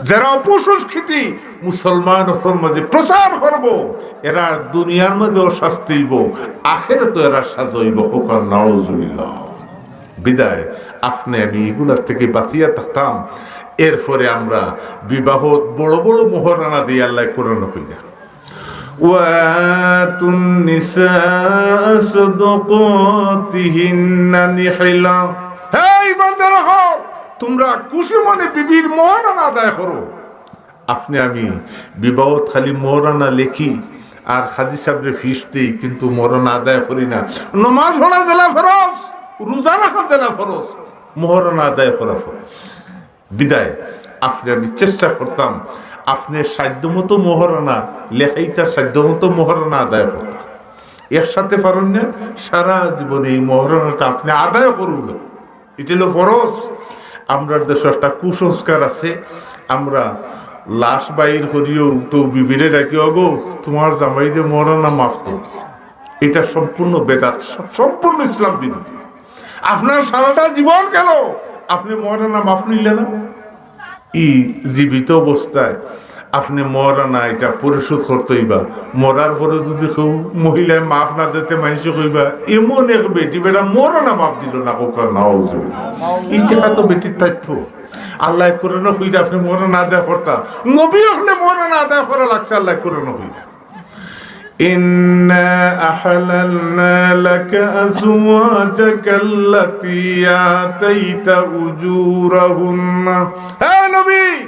যেরা অপসংস্কৃতি মুসলমান অকলর মাঝে প্রচার করবো, এরা দুনিয়ার মাঝেও শাস্তি অইবো, আখেরাতো এরা সাজা অইবো, কউক্কা নাউজুবিল্লাহ। বিদায় আপনে আমি ইগুলার থাকি বাঁচিয়া থাকতাম। এরপরে আমরা বিবাহত বড় বড় মোহরানা দেই, আল্লায় কোরআনো কইরা, وآتوا النساء صدقاتهن نحلة। হে ইমানদার অকল, তুমরা খুশি মনে বিবির মোহরানা আদায় করো। আপনে আমি বিবাহত খালি মোহরানা লেখি, আর কাজী সাবরে ফিস দেই, কিন্তু মোহরানা আদায় করি না। নমাজ পড়া যেলা ফরজ, রোজা রাখা যেলা ফরজ, মোহরানা আদায় করা ফরজ। বিদায় আপনে আমি চেষ্টা করতাম, আপনে সাধ্যমতো মোহরানা লেখাইতা, সাধ্যমতো মোহরানা আদায় করতা। একসাথে পারইন না, সারা জীবনে এই মোহরানাটা আপনে আদায় করউক্কা। ইটা অইলো ফরজ। আমরার দেশো একটা কুসংস্কার আছে, আমরা লাশ বাইর করিও তো বিবিরে ডাকি, "ওগো, তুমার জামাইরে মোহরানা মাফ দেও।" ইটা সম্পূর্ণ বেদাত, স-, সম্পূর্ণ ইসলাম বিরোধী। আপনার সারাটা জীবন গেল, আপনে মোহরানা মাফ নিলা না? ই জীবিত অবস্থায় আপনে মোহরানা ইটা পরিশোধ করতে অইবা। মরার পরে যুদি কেউ মহিলায় মাফ না দিতে, মানষে কইবা, "এমন এক বেটি বেটা মোহরানা মাফ দিল না, কউক্কা নাউজুবিল্লাহ।" ই টেকা তো বেটির প্রাপ্য। আল্লায় কোরআনো কইরা আপনে মোহরানা আদায় করতা, নবী অকলে মোহরানা আদায় করা লাগছে, আল্লায় কোরআনো কইরা। إنا أحللنا لك أزواجك التي آتيت أجورهن। হে নবী,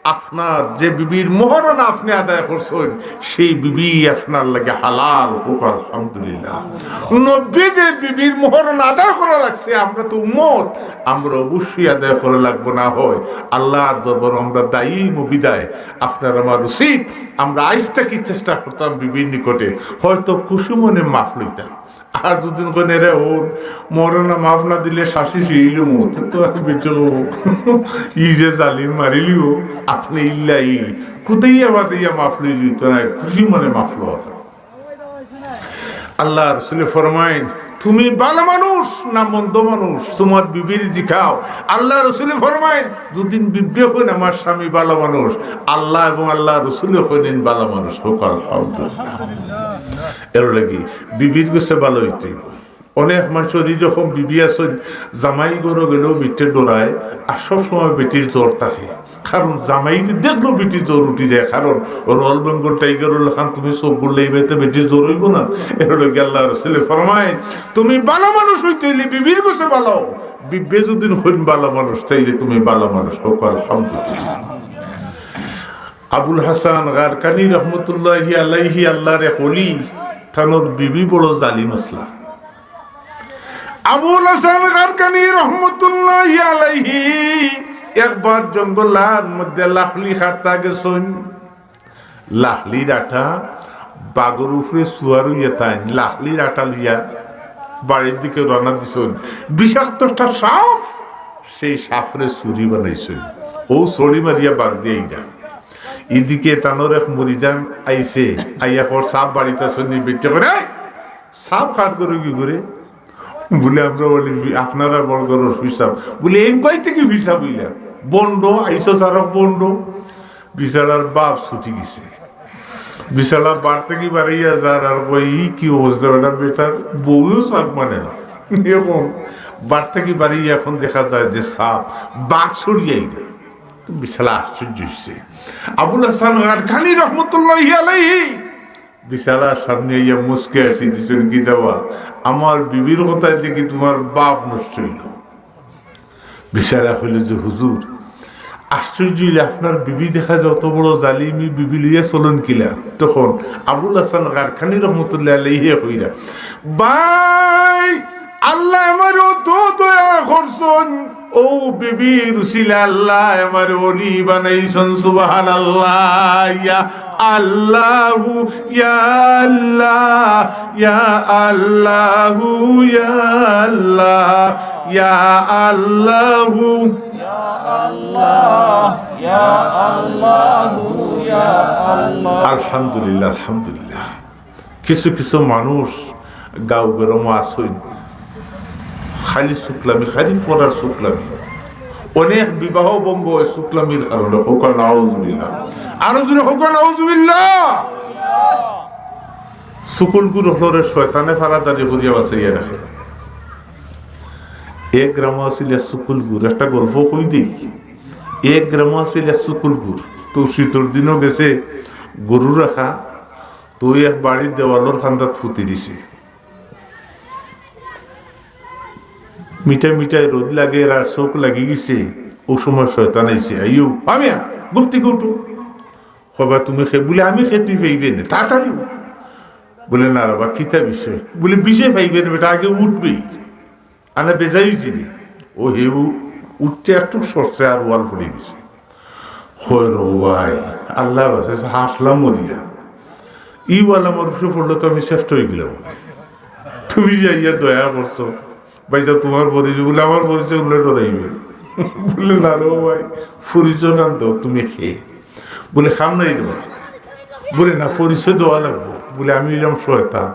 আপনার যে বিবির মোহরানা আপনে আদায় করছইন, সেই বিবি আপনার লাগি হালাল, কউক্কা আলহামদুলিল্লাহ। নবী যে বিবির মোহরানা আদায় করা লাগছে, আমরা তো উম্মত, আমরা অবশ্যই আদায় করা লাগবো, না হয় আল্লাহর দরবারো আমরা দায়ী অইমু। বিদায় আপনার আমার উচিত আমরা আইজ থাকি চেষ্টা করতাম বিবির নিকটে হয়তো খুশি মনে মাফ লইতাম। আর দুদিন কইন, "রে হুন, মোহরানা মাফ না দিলে শাস্তি শিইলিমু।" তো, তো আমি বেঁচে হবো। ই যে জালিম মারিলিও, আপনে ইল্লাই, কুদাইয়া বাদাইয়া মাফ লইলি তো না, খুশি মনে মাফ লওয়া। আল্লাহ রসুলে ফরমাইন, "তুমি ভালা মানুষ না মন্দ মানুষ, তুমার বিবিরে জিকাও।" আল্লাহ রসুলে ফরমাইন, দুদিন বিবিয়ে কইন, "আমার স্বামী ভালা মানুষ," আল্লাহ এবং আল্লাহ রসুলে কইন, "ভালা মানুষ," কউক্কা আলহামদুলিল্লাহ। এর লাগি বিবির গেছে ভালা অইতে অইবো। অনেক মানষর ই রকম বিবি আছইন, জামাই ঘরো গেলেও বেটিয়ে ডরায়, আর সব সময় বেটির জ্বর থাকে। কারণ জামাইরে দেখলেও বেটির জ্বর উঠি যায়, কারণ Royal Bengal tiger অর লাখান তুমি চউখ বুলাইবায় তে বেটির জ্বর অইবো না? এর লাগি আল্লাহ রসুলে ফরমাইন, "তুমি ভালা মানুষ অইতে অইলে বিবির গেছে ভালা অও, বিবিয়ে যুদি কইন ভালা মানুষ, তাইলে তুমি ভালা মানুষ," কউক্কা আলহামদুলিল্লাহ। আবুল হাসান গারকানি রহমতুল্লাহি আলাইহি, আল্লাহর এক ওলি, তানর বিবি বড় জালিম আছলা। আবুল হাসান গারকানি রহমতুল্লাহি আলাইহি একবার জঙ্গলার মধ্যে লাখলি কাটতা গেছইন। লাখলির আটা বাঘর উপরে সুয়ার অইয়া তাইন লাখলির আটা লইয়া বাড়ির দিকে রওনা দিছইন। বিষাক্ত একটা সাপ, সেই সাপরে ছুরি বানাইছইন। অউ ছুরি মারিয়া বাঘ দিয়া ইরা। ইদিকে তানর এক মুরিদান আইছে, আইয়া কর, "সাব বাড়িত আছইন নি?" বেটিয়ে কর, "এই, সাব কার ঘরো গি করে?" বুলে, "আমরার অলি, আপনারার বড় ঘরর পীর সাব।" বুলে, "এইন কই থাকি পীর সাব অইলা? ভন্ড, আইছো তারক ভন্ড।" বেচারার বাপ ছুটি গেছে। বেচারা বাড়ি থাকি বারইয়া যার আর কয়, "ই কি অবস্থা, বেটা, বেটার বউও সাব মানে না।" অখন বাড়ি থাকি বারইয়া অখন দেখা যায় যে সাব বাঘ ছড়িয়ে আইল। তো বেচারা আশ্চর্য অইছে। আবুল হাসান গারকানি রহমতুল্লাহি আলাইহি বেচারার সামনে আইয়া মুচকি হাসি দিছইন, "কিতা বা, আমার বিবির কথায় দেখি তুমার ভাব নষ্ট অইলো।" বেচারা কইলো যে, "হুজুর, আশ্চর্য অইলে আপনার বিবি দেখা যায় অত বড় জালিম, ই বিবি লইয়া চলইন কিলা?" তখন আবুল হাসান গারকানি রহমতুল্লাহি আলাইহি কইরা, "ভাই, আল্লায় আমারে অত দয়া করছইন, অউ বিবির উছিলায় আল্লায় আমারে অলি বানাইছইন।" সুবহানাল্লাহ। ইয়া আল্লাহু, ইয়া আল্লাহ, ইয়া আল্লাহু, ইয়া আল্লাহ, ইয়া আল্লাহু। ইয়া আল্লাহ, ইয়া আল্লাহু, ইয়া আল্লাহ। আলহামদুলিল্লাহ, আলহামদুলিল্লাহ। কিছু কিছু মানুষ গাঁও গরমও আছইন, খালি শুকলামি, খালি ফরার শুকলামি। অনেক বিবাহ ভঙ্গ অয় শুকলামির কারণে। কউক্কা নাউজুবিল্লাহ। আরো জোরে কউক্কা নাউজুবিল্লাহ। চুকুলগুর অকলরে শয়তানে ফারাদারি করিয়া বাচাইয়া রাখে। এক গ্রামো আছিল এক চুকুলগুর, একটা গল্প কই দেই। এক গ্রামো আছিল এক চুকুলগুর, তো শীতর দিনও গেছে গরু রাখা, তো এক বাড়ির দেওয়ালর কান্দাত ফুতি দিছে। মিটাই মিটাই রইদ লাগের আর চউখ লাগি গেছে, অউ সময় শয়তান আইছে, "আইও, আমিয়া, ঘুম থাকি উঠো।" কয় বা, "তুমি কে?" বুলে, "আমি কে, তুই পাইবে নে, তাড়াতাড়ি উঠ।" বুলে, "না রে বা, কিতা বিষয়?" বুলে, "বিষয় পাইবে নে বেটা, আগে উঠবে।" আনা বেজাই অইযিবে। অউ হেউ উঠতে একটুক সরছে আর ওয়াল পড়ি গেছে। কয়, "রে ভাই, আল্লায় বাচাইছে, হাসলাম মরিয়া। ই ওয়াল আমার উপরে পড়লে তো আমি সেফট অইগেলাম। তুমি যে আইয়া দয়া করছো, ভাইসাব, তুমার পরিচয়।" বুলে, "আমার পরিচয় হুনলে ডরাইবে।" বুলে, "না রে ভাই, পরিচয় খান দেও, তুমি কে?" বুলে, "কাম নাই রে ভাই।" বুলে, "না, পরিচয় দেওয়া লাগবো।" বুলে, "আমি অইলাম শয়তান।"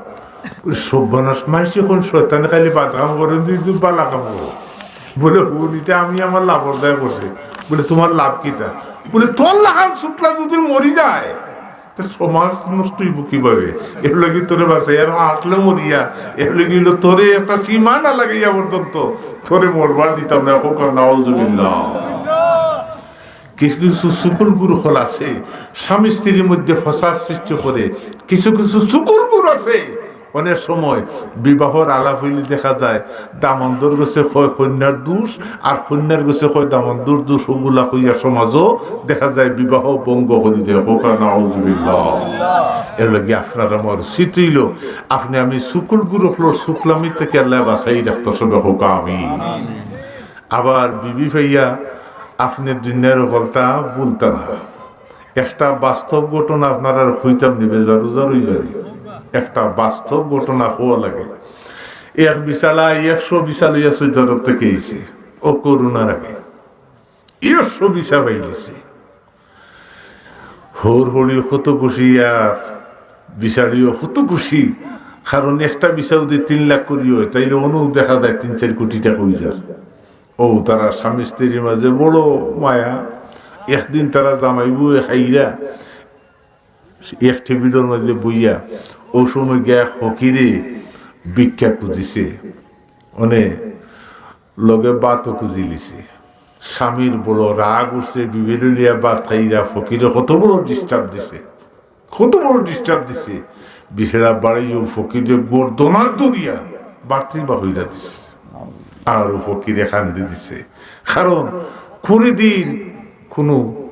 বুলে, "সর্বনাশ, মাইনষে কইন শয়তানে খালি বাদ কাম করে, তুই তো বালা কাম করো।" বুলে, "হুন, ইটা আমি আমার লাভর দায় করছি।" বুলে, "তুমার লাভ কিতা?" বুলে, "তোর লাখান শুকলা যদি মরি যায়, তে সমাজ নষ্ট অইবো কিভাবে? এর লাগি তোরে বাচাইয়ার, হাসলে মরিয়া, এর লাগি অইলো তোরে একটা সীমানা লাগাইয়া পর্যন্ত তোরে মরবার দিতাম না।" কউক্কা নাউজুবিল্লাহ। কিছু কিছু চুকুলগুর অকল আছে, স্বামী স্ত্রীর মধ্যে ফসাদ সৃষ্টি করে। কিছু কিছু চুকুলগুর আছে, অনেক সময় বিবাহর আলাপ অইলে দেখা যায় দামান্দর গেছে কয় কইন্যার দোষ, আর কইন্যার গেছে কয় দামান্দর দোষ, অগুলা কইয়া সমাজও দেখা যায় বিবাহ ভঙ্গ করি দেয়। কউক্কা নাউজুবিল্লাহ। এর লাগি আপনার আমার উচিত অইলো, আপনে আমি চুকুলগুর অকলর শুকলামি থাকি আল্লায় বাচাই রাখতা, সবে কউক্কা আমিন। আবার বিবি পাইয়া আপনে দুনিয়ার হকলতা ভুলতা না। একটা বাস্তব ঘটনা আপনারারে কইতাম নি, বেজার উজার অইবা নি। একটা বাস্তব ঘটনা কওয়া লাগে। এক বেচারা একশো বেচা লইয়া সৌদি আরব থাকি আইছে, অউ করোনার আগে একশো বেচা পাইলিছে। হউর হড়িও কত খুশি আর বেচারিও কত খুশি, কারণ একটা বেচা যদি তিন লাখ করি অয়, তাইলে অনো দেখা যায় তিন চাইর কোটি টেকা অইযার। অউ তারা স্বামী স্ত্রীর মাঝে বড় মায়া। একদিন তারা জামাই বউয়ে খাইরা এক টেবিলর মাঝে বইয়া, অউ সময় গিয়া এক ফকিরে ভিক্ষা খুজিছে, মানে লগে ভাতও খুজিলিছে। স্বামীর বড় রাগ উঠছে, বিবিরে লইয়া ভাত খাইরা ফকিরে কত বড় disturb দিছে, কত বড় disturb দিছে। বেচারা বাড়িও ফকিরে গর্দনাত ধরিয়া বাড়ি থাকি বার কইরা দিছে। আর অউ ফকিরে কান্দি দিছে, কারণ কুড়ি দিন কুনু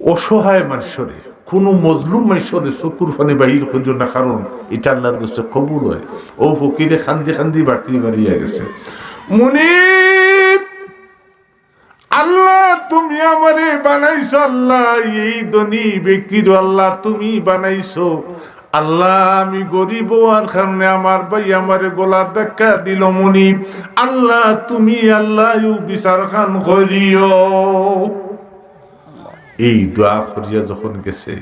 অসহায় মানষরে, কুনু মজলুম মানষরে চকুর পানি বাইর করিও না, কারণ ইটা আল্লার গেছে কবুল অয়। অউ ফকিরে কান্দি কান্দি বাড়ি থাকি বারইয়া গেছে। মুনিব, আল্লাহ তুমি আমারে বানাইছো, আল্লাহ এই ধনী ব্যক্তিরে আল্লাহ তুমি বানাইছো, আল্লাহ আমি গরিব অওয়ার কারণে আমার ভাই আমারে গলাত ধাক্কা দিলো। মুনিব, আল্লাহ তুমি আল্লাহ অউ বিচার খান করিও। এই দোয়া করিয়া যখন গেছে,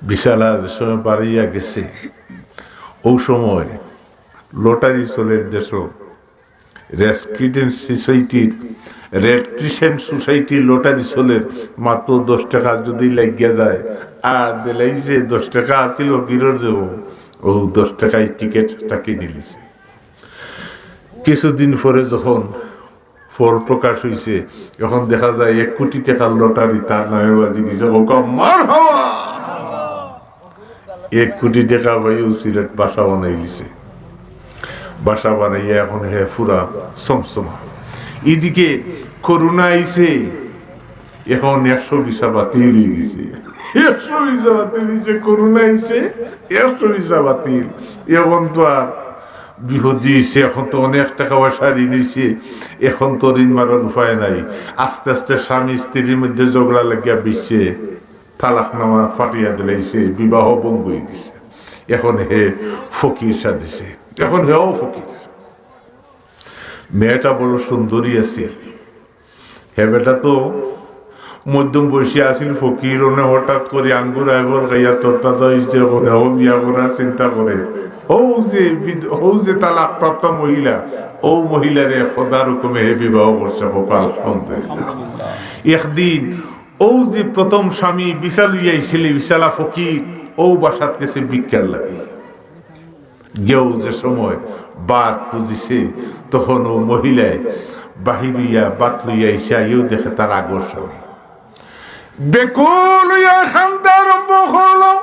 বিছানা যে সময় বাড়াইয়া গেছে, অউ সময় লটারি চলের দেশো, রেড ক্রিসেন্ট সোসাইটির, রেড ক্রিসেন্ট সোসাইটির লটারি চলের, মাত্র দশ টেকা যদি লাগিয়া যায়, আর দিলাইছে দশ টেকা আছিল ফকিরর যে, অউ দশ টেকায় টিকিটটা কিনিলিছে। কিছুদিন পরে যখন ফল প্রকাশ অইছে, এখন দেখা যায় এক কোটি টেকার লটারি তার নামে বাজি গেছে। কউক্কা মারহাবা! এক কোটি টেকা পাইয়া অউ সিলেট বাসা বানাইলিছে। বাসা বানাইয়া এখন হে পুরা চমচমা। ইদিকে করোনা আইছে, এখন একশো ভিসা বাতিল অইগেছে। একশো ভিসা বাতিল অইছে, করোনা আইছে, একশো ভিসা বাতিল। এখন তো আর বিপদ অইছে, এখন তো অনেক টেকা পয়সা ঋণ অইছে, এখন তো ঋণ মারার উপায় নাই। আস্তে আস্তে স্বামী স্ত্রীর মধ্যে ঝগড়া লাগিয়া বেশি তালাকনামা ফাটিয়া দিলাইছে, বিবাহ ভঙ্গ অইগেছে। এখন হে ফকির সাজিছে, এখন হেও ফকির। মেয়েটা বড় সুন্দরী আছিল, হে বেটা তো মধ্যম বয়সী আছিল, ফকির, অনে হঠাৎ করি আঙ্গুর আইফল খাইয়া তরতাজা অইছে, অখন হেও বিয়া করার চিন্তা করে। অউ যে বিধ-, অউ যে তালাক প্রাপ্তা মহিলা, অউ মহিলারে খোদার হুকুমে হে বিবাহ করছে, কউক্কা আলহামদুলিল্লাহ। একদিন অউ যে প্রথম স্বামী ভিসা লইয়া আইছিল, ভিসাআলা ফকির, অউ বাসাত গেছে ভিক্ষার লাগি। গেউ যে সময় ভাত খুজিছে, তখন অউ মহিলায় বাহির অইয়া ভাত লইয়া আইছে, আইয়াউ দেখে তার আগর স্বামী। বেকুল অইয়া কান্দা আরম্ভ করলো।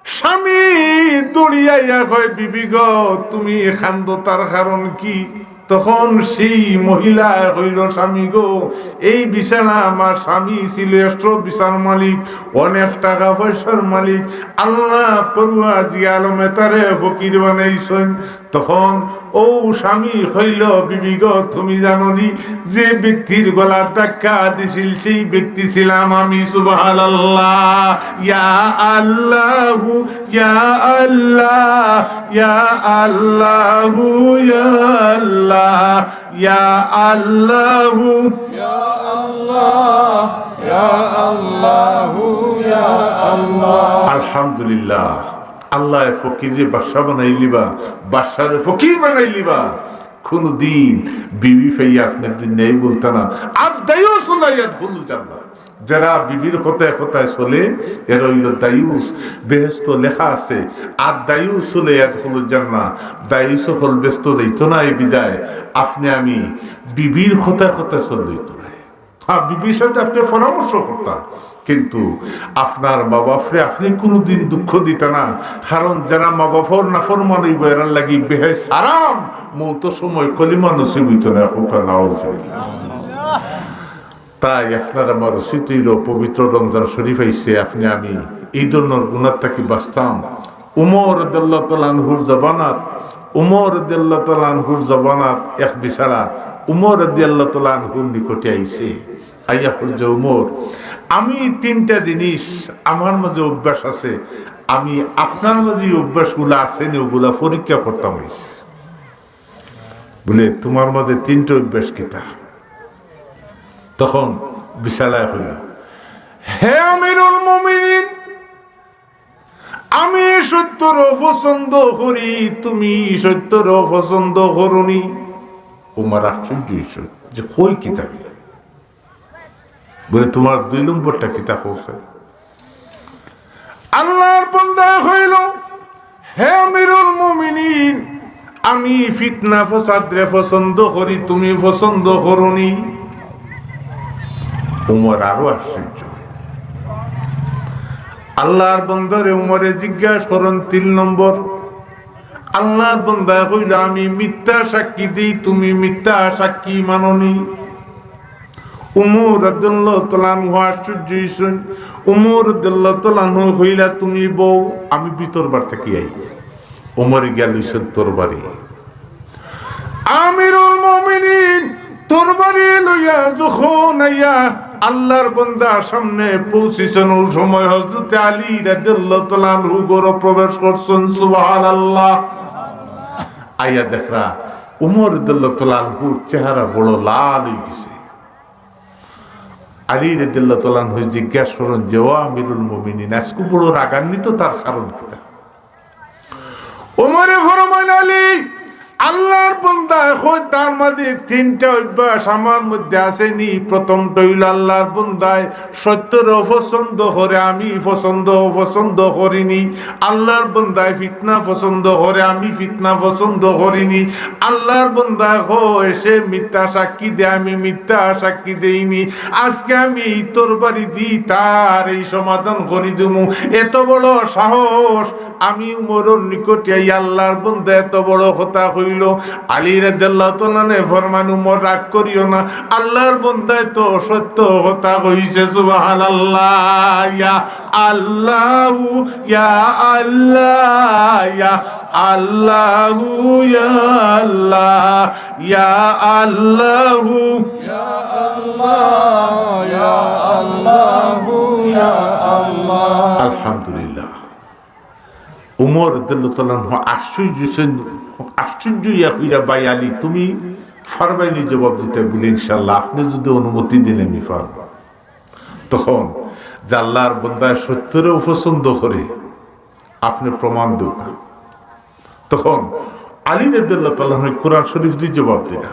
স্বামী দৌড়িয়া আইয়া কয়, "বিবি গো, তুমি কান্দো, তার কারণ কি?" তখন সেই মহিলায় কইলো, "স্বামী গো, এই ভিসাআলা আমার স্বামী ছিল, এক্সট্রা ভিসার মালিক, অনেক টেকা পয়সার মালিক। আল্লাহ পরওয়ারদিগারে আলমে তারে ফকির বানাইছইন।" তখন অউ স্বামী কইলো, "বিবি গো, তুমি জানো নি, যে ব্যক্তির গলাত ধাক্কা দিছিল, সেই ব্যক্তি ছিলাম আমি।" সুবহানাল্লাহ। ইয়া আল্লাহু, ইয়া আল্লাহ, ইয়া আল্লাহু, ইয়া আল্লাহ, ইয়া আল্লাহু। ইয়া আল্লাহ, ইয়া আল্লাহু, ইয়া আল্লাহ। আলহামদুলিল্লাহ। আল্লায় ফকিররে বাদশা বানাইলিবা, বাদশারে ফকির বানাইলিবা। কুনুদিন বিবি পাইয়া আপনে দুনিয়ায় ভুলতা না। আদ দায়ুসু লা ইয়াদখুলুল জান্নাহ। যারা বিবির কথায় কথায় চলে, এরা অইলো দায়ুস। বেহেস্তো লেখা আছে, আদ দায়ুসু লা ইয়াদখুলুল জান্নাহ। দায়ুস অকল বেহেস্তো যাইতো না, এই বিদায় আপনে আমি বিবির কথায় কথায় চললে অইতো না। হ্যাঁ, বিবির সাথে আপনে পরামর্শ করতা, কিন্তু আপনার মা বাপরে আপনে কুনুদিন দুঃখ দিতা না, কারণ যারা মা বাপর নাফরমান অইবো, এরার লাগি বেহেস্ত হারাম, মউতর সময় কলিমা নসিব অইতো না। কউক্কা নাউজুবিল্লাহ। তাই আপনার আমার উচিত অইলো, পবিত্র রমজান শরীফ আইছে, আপনে আমি এই ধরনর গুনাহ থাকি বাঁচতাম। উমর রাদিয়াল্লাহু তাআলা আনহুর জমানাত, উমর রাদিয়াল্লাহু তাআলা আনহুর জমানাত এক ভিসাআলা উমর রাদিয়াল্লাহু তাআলা আনহুর নিকটে আইছে। আইয়া কইল যে, "উমর, আমি তিনটা জিনিস আমার মাঝে অভ্যাস আছে, আমি আপনার মাঝে এই অভ্যাসগুলা আছে নি, অগুলা পরীক্ষা করতাম আইছি।" বলে, "তুমার মাঝে তিনটা অভ্যাস কিতা?" তখন ভিসাআলায় কইল, "হে আমিরুল মুমিনিন, আমি সত্যরে পছন্দ করি, তুমি সত্যরে পছন্দ করো নি।" উমর আশ্চর্য অইছে যে, "কই কিতা?" বলে, "তুমার দুই নম্বরটা কিতা কও?" আল্লাহর বান্দায় কইল, "হে আমিরুল মুমিনিন, আমি ফিতনা ফসাদরে পছন্দ করি, তুমি পছন্দ করো নি?" উমর আরো আশ্চর্য। আল্লাহর বান্দারে উমরে জিজ্ঞাসা করইন তিন নম্বর। আল্লাহর বান্দায় কইল, "আমি মিথ্যা সাক্ষী দেই, তুমি মিথ্যা সাক্ষী মানো নি?" উমর রাদিয়াল্লাহু তাআলা আনহু আশ্চর্য অইছইন। উমর রাদিয়াল্লাহু তাআলা আনহু কইলা, "তুমি বও, আমি ভিতর বার থাকি আই।" উমরে গিয়া লইছইন তরবারি। আমিরুল মুমিনিন তরবারি লইয়া যখন আইয়া আল্লাহর বান্দার সামনে পৌঁছিছইন, অউ সময় হযরতে আলী রাদিয়াল্লাহু তাআলা আনহু ঘরো প্রবেশ করছইন। সুবহানাল্লাহ। আইয়া দেখরা উমর রাদিয়াল্লাহু তাআলা আনহুর চেহারা বড় লাল অইগেছে। আলী রাদিয়াল্লাহু তাআলা আনহু জিজ্ঞাসা করইন যে, "ও আমিরুল মুমিনিন, আজকে বড় রাগান্বিত, তার কারণ কিতা?" উমরে ফরমাইন, "আলী, আল্লাহর বন্দায় কয় তার মাঝে তিনটা অভ্যাস আমার মধ্যে আছে নি। প্রথমটা অইলো আল্লাহর বন্দায় সত্যরে অপছন্দ করে, আমি পছন্দ, অপছন্দ করিনি। আল্লাহর বন্দায় ফিতনা পছন্দ করে, আমি ফিতনা পছন্দ করিনি। আল্লাহর বন্দায় কয় সে মিথ্যা সাক্ষী দেয়, আমি মিথ্যা সাক্ষী দেইনি। আজকে আমি এই তরবারি দি তার এই সমাধান করি দিমু।" এত বড় সাহস! আমি উমরর নিকটে এই আল্লাহর বন্দা এত বড় কথা কইলো। আলী রাদিয়াল্লাহু তাআলা আনহু ফরমাইন, "উমর, রাগ করিও না, আল্লাহর বন্দায় তো সত্য কথা কইছে।" সুবহানাল্লাহ। ইয়া আল্লাহু, ইয়া আল্লাহ, ইয়া আল্লাহু, ইয়া আল্লাহ, ইয়া আল্লাহু। আলহামদুলিল্লাহ। উমর রাদিয়াল্লাহু তাআলা আনহু আশ্চর্য হইছেন, আশ্চর্য ইয়া কইরা, "ভাই আলী, তুমি পারবায়নি জবাব দিতে?" বলে, "ইনশাআল্লাহ, আপনি যদি অনুমতি দেন আমি পারবো।" তখন যে আল্লাহর বন্দায় সত্যরে অপছন্দ করে, আপনি প্রমাণ দেউক্কা। তখন আলী রাদিয়াল্লাহু তাআলা আনহু কোরআন শরীফ দি জবাব দিলা,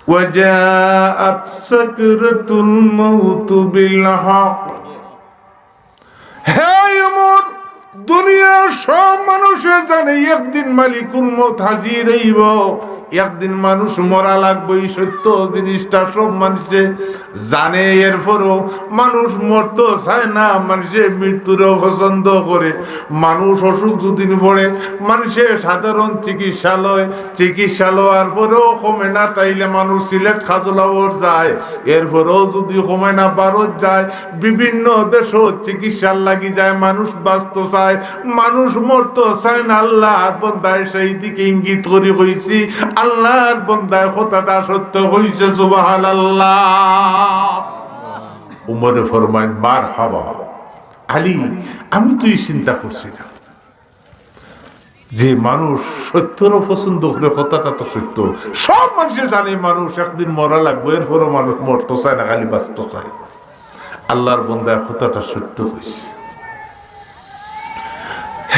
"ওয়াজাআত সাকরাতুল মাউতু বিল হক।" হে উমর, দুনিয়ার সব মানুষে জানে একদিন মালিকুল মউত হাজির অইবো, একদিন মানুষ মরা লাগবো, এই সত্য জিনিসটা সব মানুষে জানে। এরপরও মানুষ মরতো চায় না, মানুষে মৃত্যুরে অপছন্দ করে। মানুষ অসুখ দুদিন পড়ে, মানুষে সাধারণ চিকিৎসালয়, চিকিৎসা লওয়ার পরেও কমে না, তাইলে মানুষ সিলেট খাজুলাওর যায়, এরপরেও যদি কমে না, ভারত যায়, বিভিন্ন দেশো চিকিৎসার লাগি যায়। মানুষ বাঁচতো চায়, মানুষ মরতো চায় না। আল্লাহর বন্দায় সেই দিকে ইঙ্গিত করি কইছি, আল্লাহর বন্দায় কথাটা সত্য কইছে। সুবহানাল্লাহ। উমরে ফরমাইন, "মারহাবা আলী, আমি তো এই চিন্তা করছি না।" যে মানুষ সত্যরে অপছন্দ করে, কথাটা তো সত্য। সব মানুষে জানে মানুষ একদিন মরা লাগবো, এরপরও মানুষ মরতো চায় না, খালি বাঁচতো চায়। আল্লাহর বন্দায় কথাটা সত্য কইছে।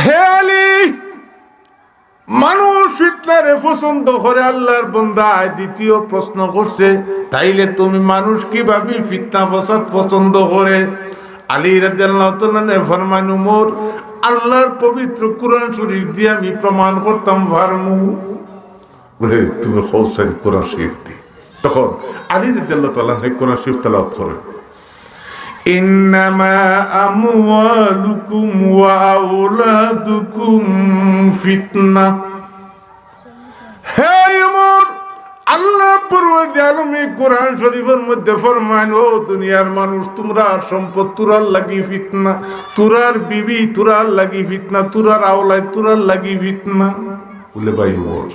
হে আলী, মানুষ ফিতনারে পছন্দ করে, আল্লাহর বন্দায় দ্বিতীয় প্রশ্ন করছে, "তাইলে তুমি মানুষ কিভাবে ফিতনা ফসাদ পছন্দ করে?" আলী রাদিয়াল্লাহু তাআলা আনহু ফরমাইন, "উমর, আল্লাহর পবিত্র কোরআন শরীফ দিয়া আমি প্রমাণ করতাম পারমু।" বলে, "তুমি কও চাইন কোরআন শরীফ দি।" তখন আলী রাদিয়াল্লাহু তাআলা আনহু কোরআন শরীফ তেলাওয়াত করেন, "ইন্নামা আমওয়ালুকুম ওয়া আওলাদুকুম ফিতনা।" হে উমর, আল্লাহ পরওয়ারদিগারে আলমে কোরআন শরীফর মধ্যে ফরমাইন, "ও দুনিয়ার মানুষ, তুমরার সম্পদ তুমরার লাগি ফিতনা, তুমরার বিবি তুমরার লাগি ফিতনা, তুমরার আওলাদ তুমরার লাগি ফিতনা।" বলে, "ভাই উমর।"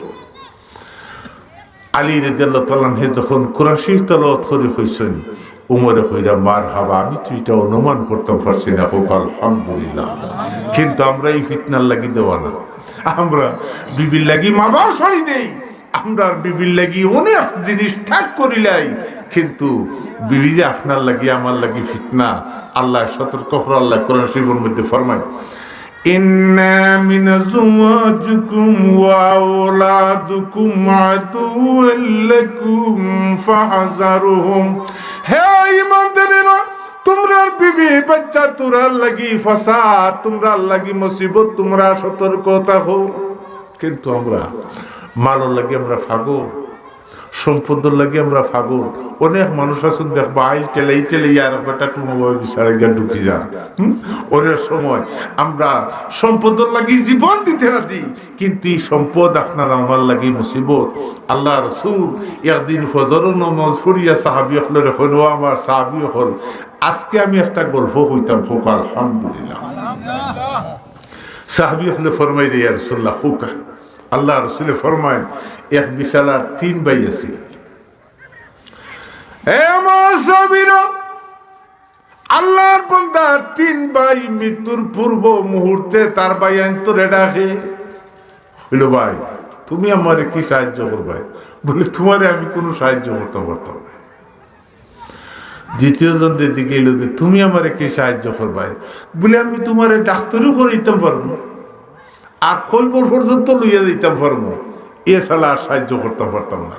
আলী রাদিয়াল্লাহু তাআলা আনহু যখন কোরআন শরীফ তেলাওয়াত করি কইছইন, উমরে কইরা, "মারহাবা, আমি তো ইটা অনুমান করতাম পারছি না, কউক্কা আলহামদুলিল্লাহ।" কিন্তু আমরা এই ফিতনার লাগি দেওয়ানা। আমরা বিবির লাগি মা বাপ ছাড়ি দেই, আমরা বিবির লাগি অনেক জিনিস ত্যাগ করিলাই, কিন্তু বিবি যে আপনার লাগি, আমার লাগি ফিতনা। আল্লাহ সতর্ক করা, আল্লাহ কোরআন শরীফর মধ্যে ফরমায়, "ইন্না মিন আজওয়াজিকুম ওয়া আওলাদিকুম আদুওয়াল লাকুম ফাহযারুহুম।" হে ঈমানদারেরা, তুমরার বিবি বাচ্চা তুমরার লাগি ফাসাদ, তুমরার লাগি মুসিবত, তুমরা সতর্ক থাকো। কিন্তু আমরা মালর লাগি আমরা পাগল, সম্পদর লাগি আমরা পাগল। অনেক মানুষ আছইন দেখবা, আইল ঠেলাই ঠেলাই আর বেটা টুমা বাবা বিচারে গিয়া ঢুকি যার। হুম? অনেক সময় আমরা সম্পদর লাগি জীবন দিতে রাজি, কিন্তু এই সম্পদ আপনার আমার লাগি মুসিবত। আল্লাহ রসুল একদিন ফজরর নমাজ পড়িয়া সাহাবী অকলরে কইন, "ও আমার সাহাবী অকল, আজকে আমি একটা গল্প কইতাম, কউক্কা আলহামদুলিল্লাহ।" সাহাবী অকলে ফরমাইরা, "ইয়া রাসূলুল্লাহ, কউক্কা।" আল্লাহ রসুলে ফরমাইন, এক বিশালার তিন ভাই আছিল। এ আমার সাহাবীরা, আল্লাহর বন্দা তিন ভাই মৃত্যুর পূর্ব মুহূর্তে তার ভাইয়াইন্তরে ডাকে, কইলো, "ভাই, তুমি আমারে কি সাহায্য করবায়?" বলে, "তুমারে আমি কুনু সাহায্য করতাম পারতাম না।" দ্বিতীয় জন জিগাইল যে, "তুমি আমারে কি সাহায্য করবায়?" বলে, "আমি তুমারে ডাক্তারিও করাইতাম পারমু, আর কবর পর্যন্ত লইয়া যাইতাম পারমু, এছাড়া আর সাহায্য করতাম পারতাম না।"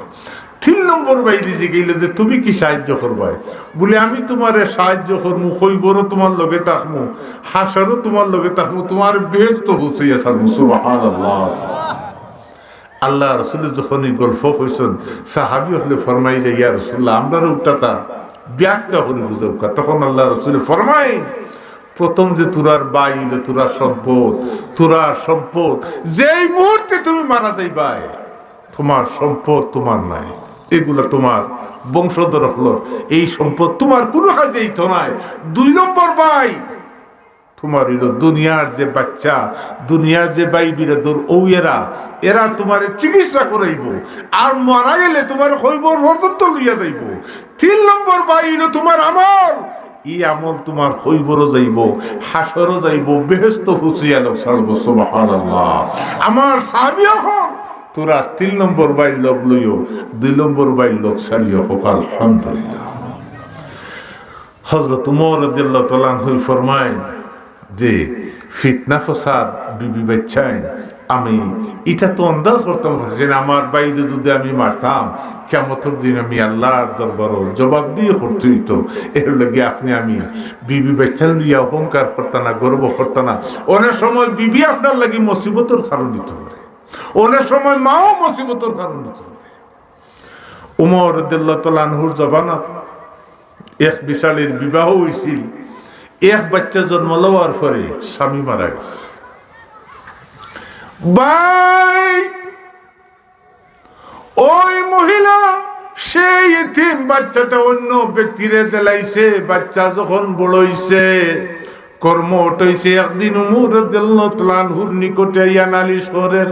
তিন নম্বর ভাইরে জিগাইল যে, "তুমি কি সাহায্য করবায়?" বলে, "আমি তুমারে সাহায্য করমু, কবরও তুমার লগে থাকমু, হাশরও তুমার লগে থাকমু, তুমার বেহেস্তো পৌঁছাইয়া ছাড়মু।" সুবহানাল্লাহ। আল্লার রসুলে যখন ই গল্প কইছইন, সাহাবী অকলে ফরমাইলা, "ইয়া রাসূলুল্লাহ, আমরারে উক্তাটা ব্যাখ্যা করি বুঝাউক্কা।" তখন আল্লার রসুলে ফরমাইন, "প্রথম যে তুরার ভাই অইলো তুরার সম্পদ, তুরার সম্পদ, যেই মুহূর্তে তুমি মারা যাইবায়, তুমার সম্পদ তুমার নায়, এগুলা তুমার বংশধর অকলর, এই সম্পদ তুমার কুনু কাজে আইতো নায়। দুই নম্বর ভাই, তুমার অইলো দুনিয়ার যে বাচ্চা, দুনিয়ার যে ভাই বিরাদর অউ এরা, এরা তুমারে চিকিৎসা করাইবো, আর মারা গেলে তুমারে কবর পর্যন্ত লইয়া যাইবো। তিন নম্বর ভাই অইলো তুমার আমল, ই আমল তুমার কবরও যাইবো, হাশরও যাইবো, বেহেস্তো পৌঁছাইয়া ছাড়বো।" সুবহানাল্লাহ। আমার সাহাবী অকল, তুরা তিন নম্বর ভাইর লগ লইও, দুই নম্বর ভাইর লগ ছাড়িও। কউক্কা আলহামদুলিল্লাহ। হযরত উমর রাদিয়াল্লাহু তাআলা আনহু ফরমাইন যে, ফিতনা ফসাদ, বিবি বাচ্চাইন, আমি ইটা তো আন্দাজ করতাম পারছি না, আমার ভাইরে যুদি আমি মারতাম, কিয়ামতর দিন আমি আল্লার দরবারো জবাবদিহি করতে অইতো। এরলাগি আপনে আমি বিবি বাচ্চাইন লইয়া অহংকার করতা না, গর্ব করতা না। অনেক সময় বিবি আপনার লাগি মুসিবতর কারণ অইতো পারে, অনেক সময় মাও মুসিবতর কারণ অইতো পারে। উমর রাদিয়াল্লাহু তাআলা আনহুর জমানাত এক বিশালের বিবাহ অইছিল। এক বাচ্চা জন্ম লওয়ার পরে স্বামী মারা গেছে। ভাই, ওই মহিলা সেই এতিম বাচ্চাটা অন্য ব্যক্তিরে দিলাইছে। বাচ্চা যখন বড় অইছে, কর্মঠ অইছে, একদিন উমর রাদিয়াল্লাহু তাআলা আনহুর নিকটে আইয়া নালিশ করের,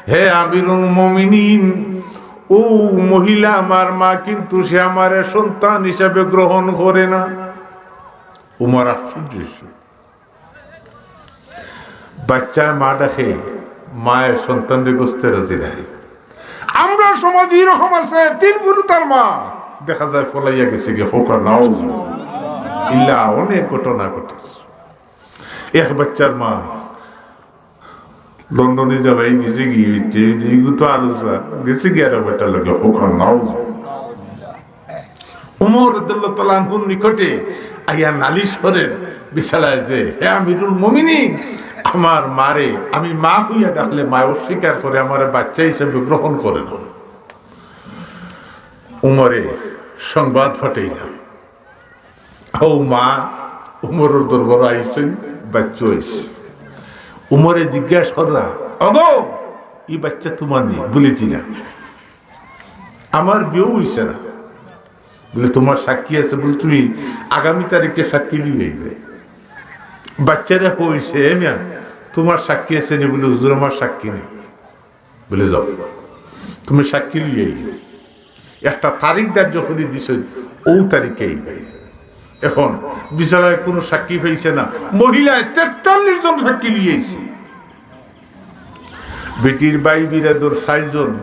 "হে আমিরুল মুমিনিন, ও মহিলা আমার মা, কিন্তু সে আমারে সন্তান হিসাবে গ্রহণ করে না।" উমর আশ্চর্য অইছে। বাচ্চায় মা ডাকে, মায়ে সন্তানরে গস্তে রাজি নায়। আমরার সমাজে ইরকম আছে, তিন পুরুতার মা দেখা যায় ফলাইয়া গেছেগি, কউক্কা নাউজুবিল্লাহ। ইলা অনেক ঘটনা ঘটেছে। এক বাচ্চার মা লন্ডনে যাওয়াই গেছেগি, ইগু তো আলোচনা গেছেগি আর বেটার লগে, কউক্কা নাউজুবিল্লাহ। উমর রাদিয়াল্লাহু তাআলা আনহুর নিকটে আইয়া নালিশ করের বিশালায় যে, "হে আমিরুল মুমিনিন, আমার মারে আমি মা কইয়া ডাকলে মায় অস্বীকার করে, আমারে বাচ্চা হিসাবে গ্রহণ করে না।" উমরে সংবাদ পাঠাইলা, "ও মা, উমরর দরবারো আইছইন, বাচ্চা অইছে।" উমরে জিজ্ঞাসা কররা, "ওগো, ই বাচ্চা তুমার নি?" বলে, "জি না, আমার বিয়াও অইছে না।" বলে, "তুমার সাক্ষী আছে?" বলে, "তুমি আগামী তারিখে সাক্ষী লইয়া আইবায়।" বাচ্চারে কইছে, "এ মিয়া, তুমার সাক্ষী আছে নি?" বলে, "হুজুর, আমার সাক্ষী নাই।" বলে, "যাও, তুমি সাক্ষী লইয়া আইবায়।" একটা তারিখ ধার্য করি দিছইন, অউ তারিখে আইবায়। এখন বিশালায় কুনু সাক্ষী পাইছে না, মহিলায় তেতাল্লিশ জন সাক্ষী লইয়া আইছে। বেটির ভাই বিরাদর চাইরজন,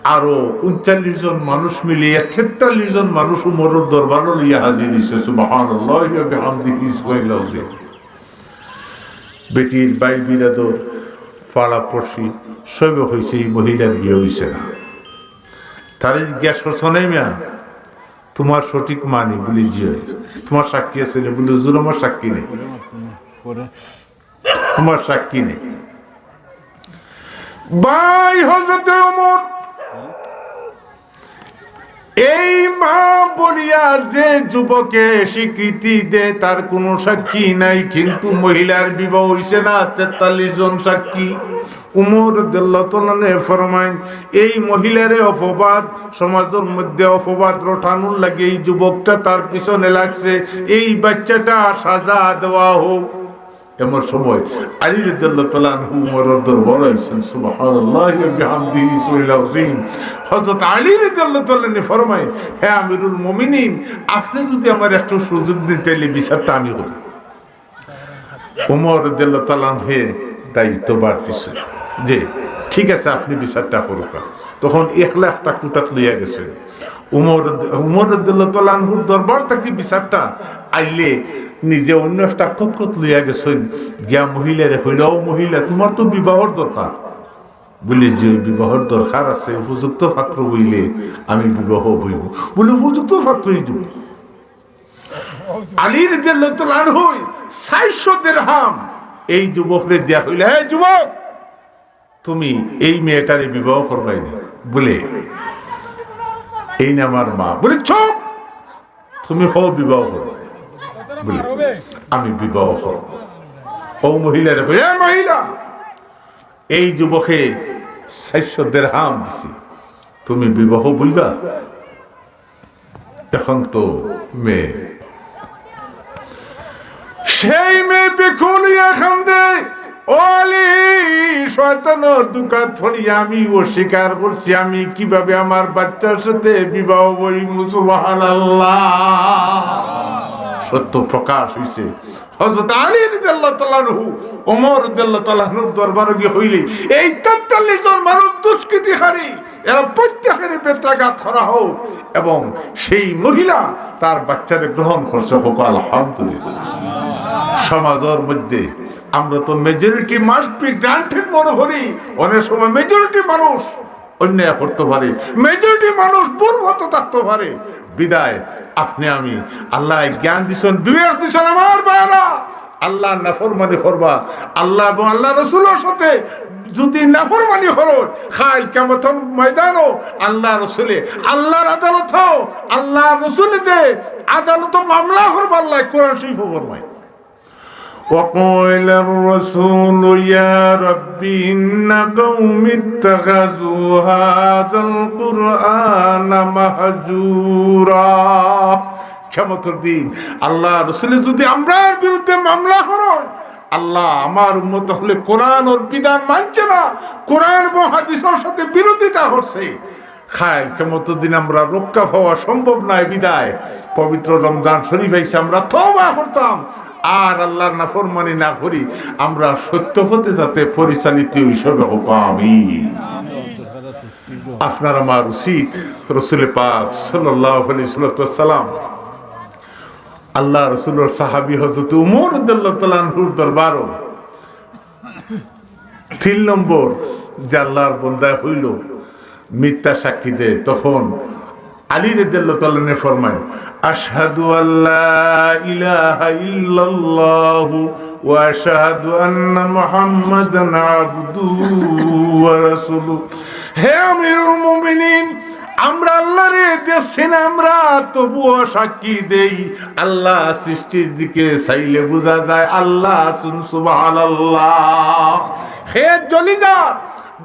আরো ঊনচল্লিশ জন মানুষ মিলিয়া তেতাল্লিশ জন মানুষ উমরর দরবারো লইয়া হাজির অইছে। সুবহানাল্লাহি ওয়া বিহামদিহি, সুবহানাল্লাহ। বেটির ভাই বিরাদর, পাড়া পড়শি সবে কইছে, "ই মহিলার বিয়া অইছে না।" তারে জিজ্ঞাসা করছে, "না মিয়া, তুমার সঠিক মা নি?" বলে, "জি অয়।" "তুমার সাক্ষী আছে নি?" বলে, "হুজুর, আমার সাক্ষী নাই।" আমার সাক্ষী নেই। ভাই হযরতে ওমর, এই মা বলিয়া যে যুবকে স্বীকৃতি দেয়, তার কোনো সাক্ষী নাই, কিন্তু মহিলার বিবাহ হইছে না, তেতাল্লিশ জন সাক্ষী। উমর রাদিয়াল্লাহু তাআলা আনহু ফরমাইন, এই মহিলারে অপবাদ, সমাজের মধ্যে অপবাদ রটানোর লাগি এই যুবকটা তার পিছনে লাগছে, এই বাচ্চাটা সাজা দেওয়া হোক। এমন সময় আলী রাদিয়াল্লাহু তাআলা আনহু উমরর দরবারো আইছইন, সুবহানাল্লাহি ওয়া বিহামদিহি, সুবহানাল্লাহিল আযীম। হযরত আলী রাদিয়াল্লাহু তাআলা আনহু ফরমাইন, হে আমিরুল মুমিনিন, আপনি যদি আমারে একটু সুযোগ দেইন, তাইলে বিচারটা আমি করি। উমর রাদিয়াল্লাহু তাআলা আনহু দায়িত্বভার দিছইন যে, ঠিক আছে, আপনি বিচারটা করুক্কা। তখন একলা একটা কুঠাত লইয়া গেছইন। উমর, উমর রাদিয়াল্লাহু তাআলা আনহুর দরবার থাকি বিচারটা আইলে নিজে অইন্য একটা কক্ষত লইয়া গেছইন। গিয়া মহিলারে কইলা, "ও মহিলা, তুমার তো বিবাহর দরকার।" বুলে, "জি, বিবাহর দরকার আছে, উপযুক্ত পাত্র অইলে আমি বিবাহ বইমু।" বুলে, "উপযুক্ত পাত্র ই যুবক।" আলী রাদিয়াল্লাহু তাআলা আনহুয়ে চাইরশো দিরহাম এই যুবকরে দিয়া কইলা, "হে যুবক, তুমি এই মেয়েটারে বিবাহ করবায় নি?" বুলে, "এইন আমার মা।" বুলে, "চুপ, তুমি কও বিবাহ করবায়।" বুলে, "আমি বিবাহ করমু।" ও মহিলারে কই, "এ মহিলা, এই যুবকে চাইরশো দিরহাম দিছে, তুমি বিবাহ বইবা?" এখন তো মেয়ে, সেই মেয়ে বেকুল অইয়া কান্দে, "ও আলী, শয়তানর ধুকাত পড়িয়া আমি অস্বীকার করছি, আমি কিভাবে আমার বাচ্চার সাথে বিবাহ বইমু?" সুবহানাল্লাহ। সত্য প্রকাশ অইছে। হযরত আলী রাদিয়াল্লাহু তাআলা আনহু ওমর রাদিয়াল্লাহু তাআলা আনহুর দরবারো গিয়া কইলে, "এই তেতাল্লিশ জন মানুষ দুষ্কৃতিকারী, এরা প্রত্যেকেরে বেত্রাঘাত করা হোক এবং সেই মহিলা তার বাচ্চারে গ্রহণ করছে হোক, আলহামদুলিল্লাহ।" সমাজর মধ্যে আমরা তো majority must be granted মনে করি, অনেক সময় majority মানুষ অন্যায় করতে পারে, majority মানুষ ভুল পথে থাকতে পারে। বিদায় আপনে আমি, আল্লায় জ্ঞান দিছইন, বিবেক দিছইন, আমার ভাইরা, আল্লার নাফরমানি করবা, আল্লা এবং আল্লার রসুলর সাথে যুদি নাফরমানি করো, কাইল কিয়ামতর ময়দানো আল্লার রসুলে, আল্লার আদালতো আল্লার রসুলে যে আদালতো মামলা করবা, আল্লায় কোরআন শরীফো ফরমাইন, وقال الرسول يا رب إن قومي اتخذوا هذا القرآن مهجورا। কিয়ামতর দিন আল্লার রসুলে যুদি আমরার বিরুদ্ধে মামলা করো, আল্লা, আমার উম্মত অকলে কোরআনর বিধান মানছে না, কোরআন এবং হাদিসর সাথে বিরোধিতা করছে, কাইল কিয়ামতর দিন আমরা রক্ষা পাওয়া সম্ভব নায়। বিদায় পবিত্র রমজান শরীফ আইছে, আমরা তওবা করতাম, আর আল্লার নাফরমানি না করি, আমরা সত্য পথে যাতে পরিচালিত অই, সবে হোক আমিন। আপনার আমার উচিত রসুলে পাক সাল্লাল্লাহু আলাইহি ওয়াসাল্লাম, আল্লার রসুলর সাহাবী হযরত উমর রাদিয়াল্লাহু তাআলা আনহুর দরবারো তিন নম্বর যে আল্লার বন্দায় কইলো, মিথ্যা সাক্ষী দেয়, তখন আলী রাদিয়াল্লাহু তাআলা আনহু ফরমাইন, "আশহাদু আল্লা ইলাহা ইল্লাল্লাহু ওয়া আশহাদু আন্না মুহাম্মাদান আবদুহু ওয়া রাসূলুহু।" হে আমিরুল মুমিনিন, আমরা আল্লারে দেখছি না, আমরা তবুও সাক্ষী দেই। আল্লা সৃষ্টির দিকে চাইলে বুঝা যায় আল্লা আছইন। সুবহানাল্লাহ। খেত জ্বলি যার,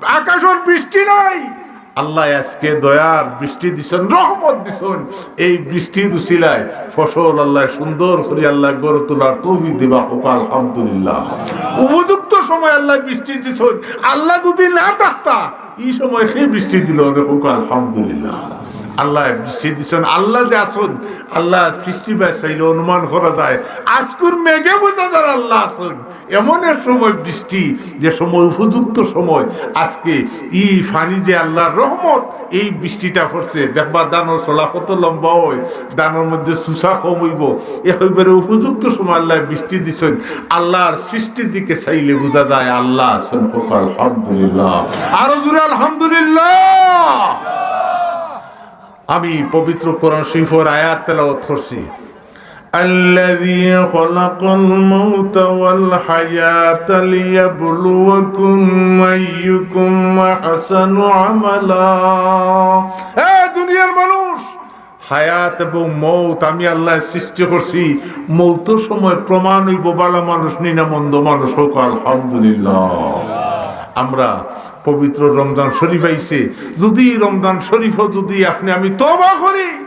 আকাশর বৃষ্টি নাই, আল্লায় আজকে দয়ার বৃষ্টি দিছইন, রহমত দিছইন। এই বৃষ্টির উসিলায় ফসল আল্লায় সুন্দর করি আল্লায় গড়ে তুলার তৌফিক দিবা, হোক আলহামদুলিল্লাহ। উপযুক্ত সময় আল্লায় বৃষ্টি দিছইন। আল্লা যুদি না থাকতা, ই সময় কে বৃষ্টি দিলো অনে, হোক আলহামদুলিল্লাহ। আল্লায় বৃষ্টি দিছইন, আল্লা যে আছইন, আল্লার সৃষ্টি বায় চাইলে অনুমান করা যায়। আজকুর মেঘে বুঝা যার আল্লা আছইন। এমন এক সময় বৃষ্টি, যে সময় উপযুক্ত সময়। আজকে ই পানি যে আল্লার রহমত, এই বৃষ্টিটা পড়ছে। দেখবা ধানর ছলা কত লম্বা অয়, ধানর মধ্যে চুচা কম অইবো। একেবারে উপযুক্ত সময় আল্লায় বৃষ্টি দিছইন। আল্লার সৃষ্টির দিকে চাইলে বুঝা যায় আল্লা আছইন। হোক আলহামদুলিল্লাহ। আরো জোরে আলহামদুলিল্লাহ। আমি পবিত্র কোরআন শরীফর আয়াত তেলাওয়াত করছি, "আল্লাযী খালাকাল মাউতা ওয়াল হায়াতা লিয়াবলুয়াকুম আইয়ুকুম আহসানু আমালা।" এ দুনিয়ার মানুষ, হায়াত এবং মউত আমি আল্লায় সৃষ্টি করছি। মউতর সময় প্রমাণ অইবো ভালা মানুষ নি না মন্দ মানুষ। হোক আলহামদুলিল্লাহ। আমরা পবিত্র রমজান শরীফ আইছে, যুদি রমজান শরীফো যুদি আপনে আমি তওবা করি,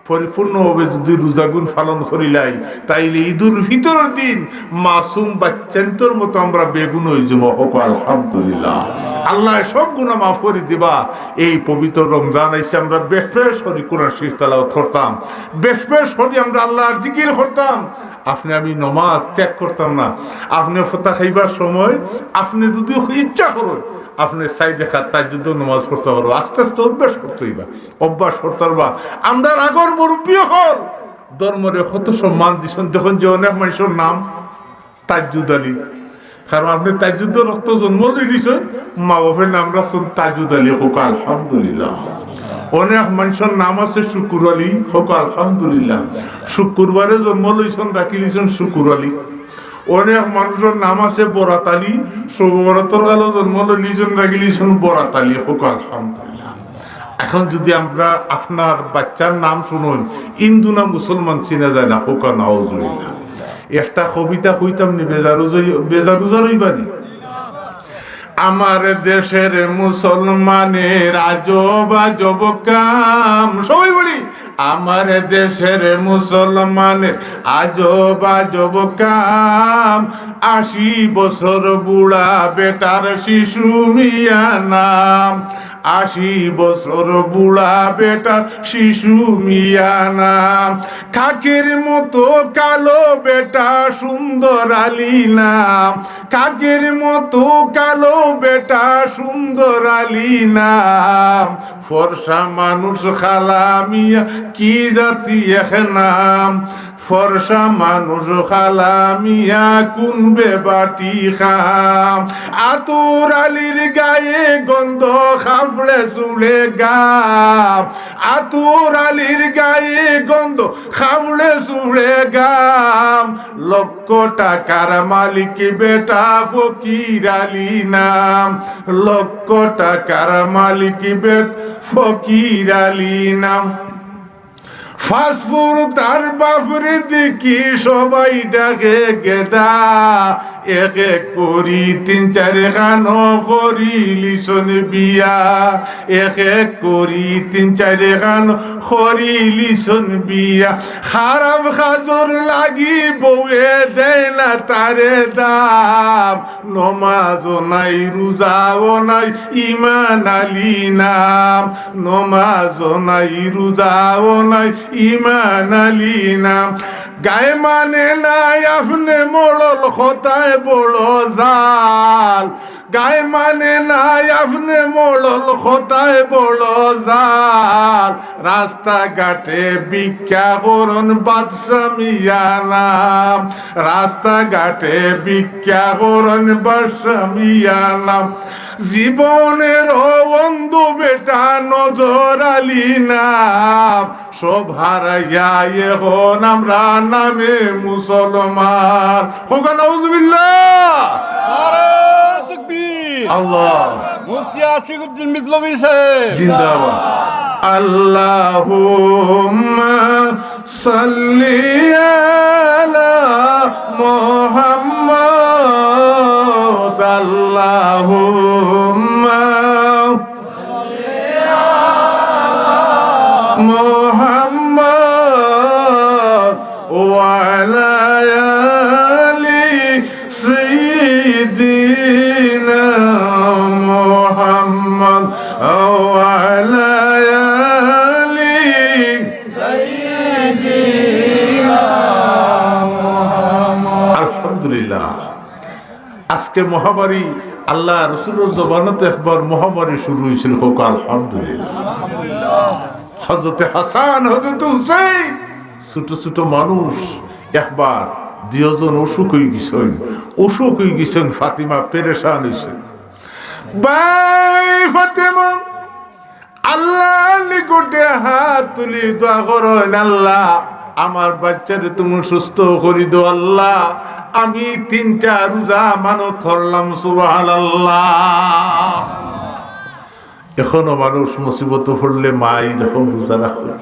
পরিপূর্ণভাবে যুদি রোজাগুন পালন করিলাই, তাইলে ঈদুল ফিতরর দিন মাসুম বাচ্চাইন্তর মতো আমরা বেগুন অইযিমু। হোক আলহামদুলিল্লাহ। আল্লায় সব গুনা মাফ করি দিবা। এই পবিত্র রমজান আইছে, আমরা বেশ বেশ করি কোরআন শরীফ তেলাওয়াত করতাম, বেশ বেশ করি আমরা আল্লার জিকির করতাম। আপনে আমি নমাজ ত্যাগ করতাম না। আপনে ফতা খাইবার সময় আপনে যুদি ইচ্ছা করইন, আপনে চাইর রেখাত তাহাজ্জুদর নমাজ পড়তা পারবা। আস্তে আস্তে অভ্যাস করতে অইবা, অভ্যাস করতে পারবা। আমরার আগর মুরব্বি অকল ধর্মরে কত সম্মান দিছইন। দেখইন যে অনেক মানষর নাম তাজ্জুদ আলী। কারণ আপনে তাজ্জুদর রক্ত জন্ম লইলিছইন, মা বাপে নাম রাখছইন তাজ্জুদ আলী, কউক্কা আলহামদুলিল্লাহ। অনেক মানষর নাম আছে শুকুর আলী, কউক্কা আলহামদুলিল্লাহ। শুক্রবারে জন্ম লইছইন, রাখিলিছইন শুকুর আলী। অনেক মানষর নাম আছে বরাত আলী, শবে বরাতর কালো জন্ম লইলিছইন, রাখিলিছইন বরাত আলী, কউক্কা আলহামদুলিল্লাহ। এখন যুদি আমরা আপনার বাইচ্চার নাম হুনইন, হিন্দু না মুসলমান চিনা যায় না, কউক্কা নাউজুবিল্লাহ। একটা কবিতা কইতাম নি, বেজার উজাই-, বেজার উজার অইবা নি? আমার দেশের মুসলমানের আজব আজব কাম। সবাই বলি, আমার দেশের মুসলমানের আজব আজব কাম। আশি বছর বুড়া বেটার শিশু মিয়া নাম। আশি বছর বুড়া বেটার শিশু মিয়া নাম। কাকের মতো কালো বেটা সুন্দর আলী নাম। কাকের মতো কালো বেটা সুন্দর আলী নাম। ফর্সা মানুষ কালা মিয়া কি জাতি এক নাম। ফর্সা মানুষ কালা মিয়া কুন বেবাটি খাম। আতর আলীর গায়ে গন্ধ, খাবড়ে চুলে গাম। আতর আলীর গায়ে গন্ধ, খাবড়ে চুলে গাম। লক্ষ টাকার মালিক বেটা ফকির আলী নাম। লক্ষ টাকার মালিক বেটা ফকির আলী নাম। ফাসফুর তার বাপরে দেখি সবাই ডাকে গেদা। এক এক করি তিন চাইর খানো করিলিছইন বিয়া। এক এক করি তিন চাইর খানো করিলিছইন বিয়া। খারাপ কাজর লাগি বউয়ে দেয় না তারে দাম। নমাজও নাই, রোজাও নাই, ইমান আলী নাম। নমাজও নাই, রোজাও নাই, ইমান আলী নাম। গায়ে মানে নাই আপনে মড়ল, কথায় বড় জাল। গায়ে মানে নাই আপনে মড়ল, কথায় বড় জাল। রাস্তাঘাটে ভিক্ষা করইন বাদশা মিয়া নাম। রাস্তাঘাটে ভিক্ষা করইন বাদশা মিয়া নাম। জীবনের অন্ধ বেটা নজর আলী নাম। সব হারাইয়া এখন আমরা নামে মুসলমান। কউক্কা নাউজুবিল্লাহ। নারায়ে তাকবীর। আল্লাহ। মুফতি আশিকুদ্দিন বিপ্লবী সাহেব। জিন্দাবাদ। আল্লাহুম্মা সাল্লি আলা মুহাম্মদ। আল্লাহুম্মা মুহাম্মদ ওয়া আলা আলি সাইয়্যিদিনা মুহাম্মদ ওয়া আলা আলি সাইয়্যিদিনা মুহাম্মদ। আলহামদুলিল্লাহ। আজকে মহামারী, আল্লাহ রসুলর জমানাত একবার মহামারী শুরু অইছিল, কউক্কা আলহামদুলিল্লাহ। হযরতে হাসান, হযরতে হুসেন, ছোট ছোট মানুষ, একবার দুইজন অসুখ অইগেছইন, অসুখ অইগেছইন, ফাতিমা পেরেশান অইছইন। ভাই ফাতেমা, আল্লাহর নিকটে হাত তুলি দোয়া করইন, "আল্লাহ, আমার বাইচ্চারে তুমি সুস্থ করি দেও আল্লাহ, আমি তিনটা রোজা মানত করলাম।" সুবহানাল্লাহ। এখনো মানুষ মুসিবতো পড়লে মা এইরকম রোজা রাখইন।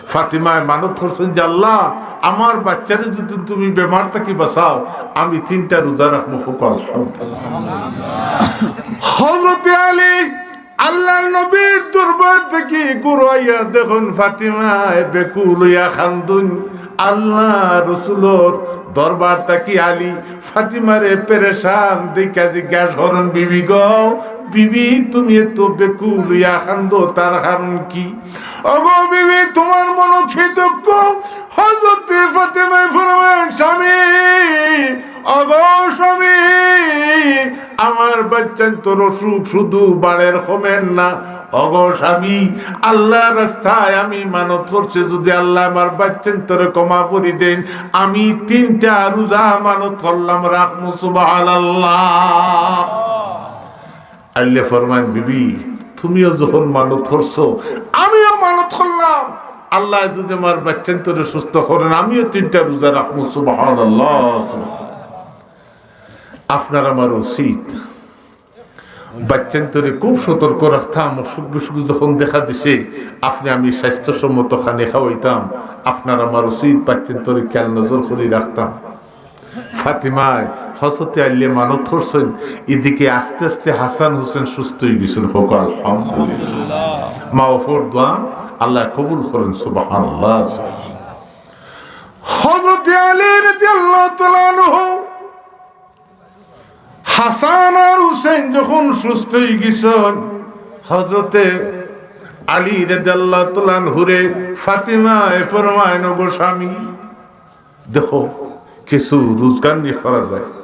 ফাতিমায় মানত করছইন যে, "আল্লাহ, আমার বাইচ্চারে যদি তুমি বেমার থাকি বাঁচাও, আমি তিনটা রোজা রাখমু।" কউক্কা আলহামদুলিল্লাহ। হযরতে আলী আল্লাহর নবীর দরবার থাকি ঘুরাইয়া দেখইন ফাতিমায় বেকুল অইয়া কান্দইন। আল্লাহ রসুলর দরবার থাকি আলী ফাতিমারে পেরেশান দেখিয়া জিজ্ঞাসা করইন, "বিবি গো, বিবি, তুমি এত বেকুল অইয়া কান্দো, তার কারণ কি?" "ওগো বিবি, তুমার মনো কি দুঃখ?" হযরতে ফাতিমায় ফরমাইন, "স্বামী, ওগো স্বামী, আমার বাইচ্চাইন্তর অসুখ শুধু বাড়ের, কমের না। ওগো স্বামী, আল্লার রাস্তায় আমি মানত করছি, যুদি আল্লায় আমার বাইচ্চাইন্তরে ক্ষমা করি দেইন, আমি তিনটা রোজা মানত করলাম, রাখমু।" সুবহানাল্লাহ। আল্লায় ফরমাইন, "বিবি, তুমিও যখন মানত করছো, আমিও মানত করলাম, আল্লায় যুদি আমার বাইচ্চাইন্তরে সুস্থ করইন, আমিও তিনটা রোজা রাখমু।" সুবহানাল্লাহ। আপনার আমার উচিত বাইচ্চাইন্তরে খুব সতর্ক রাখতাম, অসুখ বিসুখ যখন দেখা দিছে, আপনে আমি স্বাস্থ্যসম্মত খানি খাওয়াইতাম। আপনার আমার উচিত বাইচ্চাইন্তরে খেয়াল নজর করি রাখতাম। ফাতিমায়, হযরতে আলীয়ে মানত করছইন, এদিকে আস্তে আস্তে হাসান হুসেন সুস্থ অইগেছইন। কউক্কা আলহামদুলিল্লাহ। মা বাফর দোয়া আল্লায় কবুল করইন। সুবহানাল্লাহ। হযরতে আলী রাদিয়াল্লাহু তাআলা আনহু, হাসান আর হুসেন যখন সুস্থ অইগেছইন, হযরতে আলী রাদিয়াল্লাহু তাআলা আনহুরে ফাতিমায় ফরমাইন, "ওগো স্বামী, দেখো, কিছু রুজগার নি করা যায়।"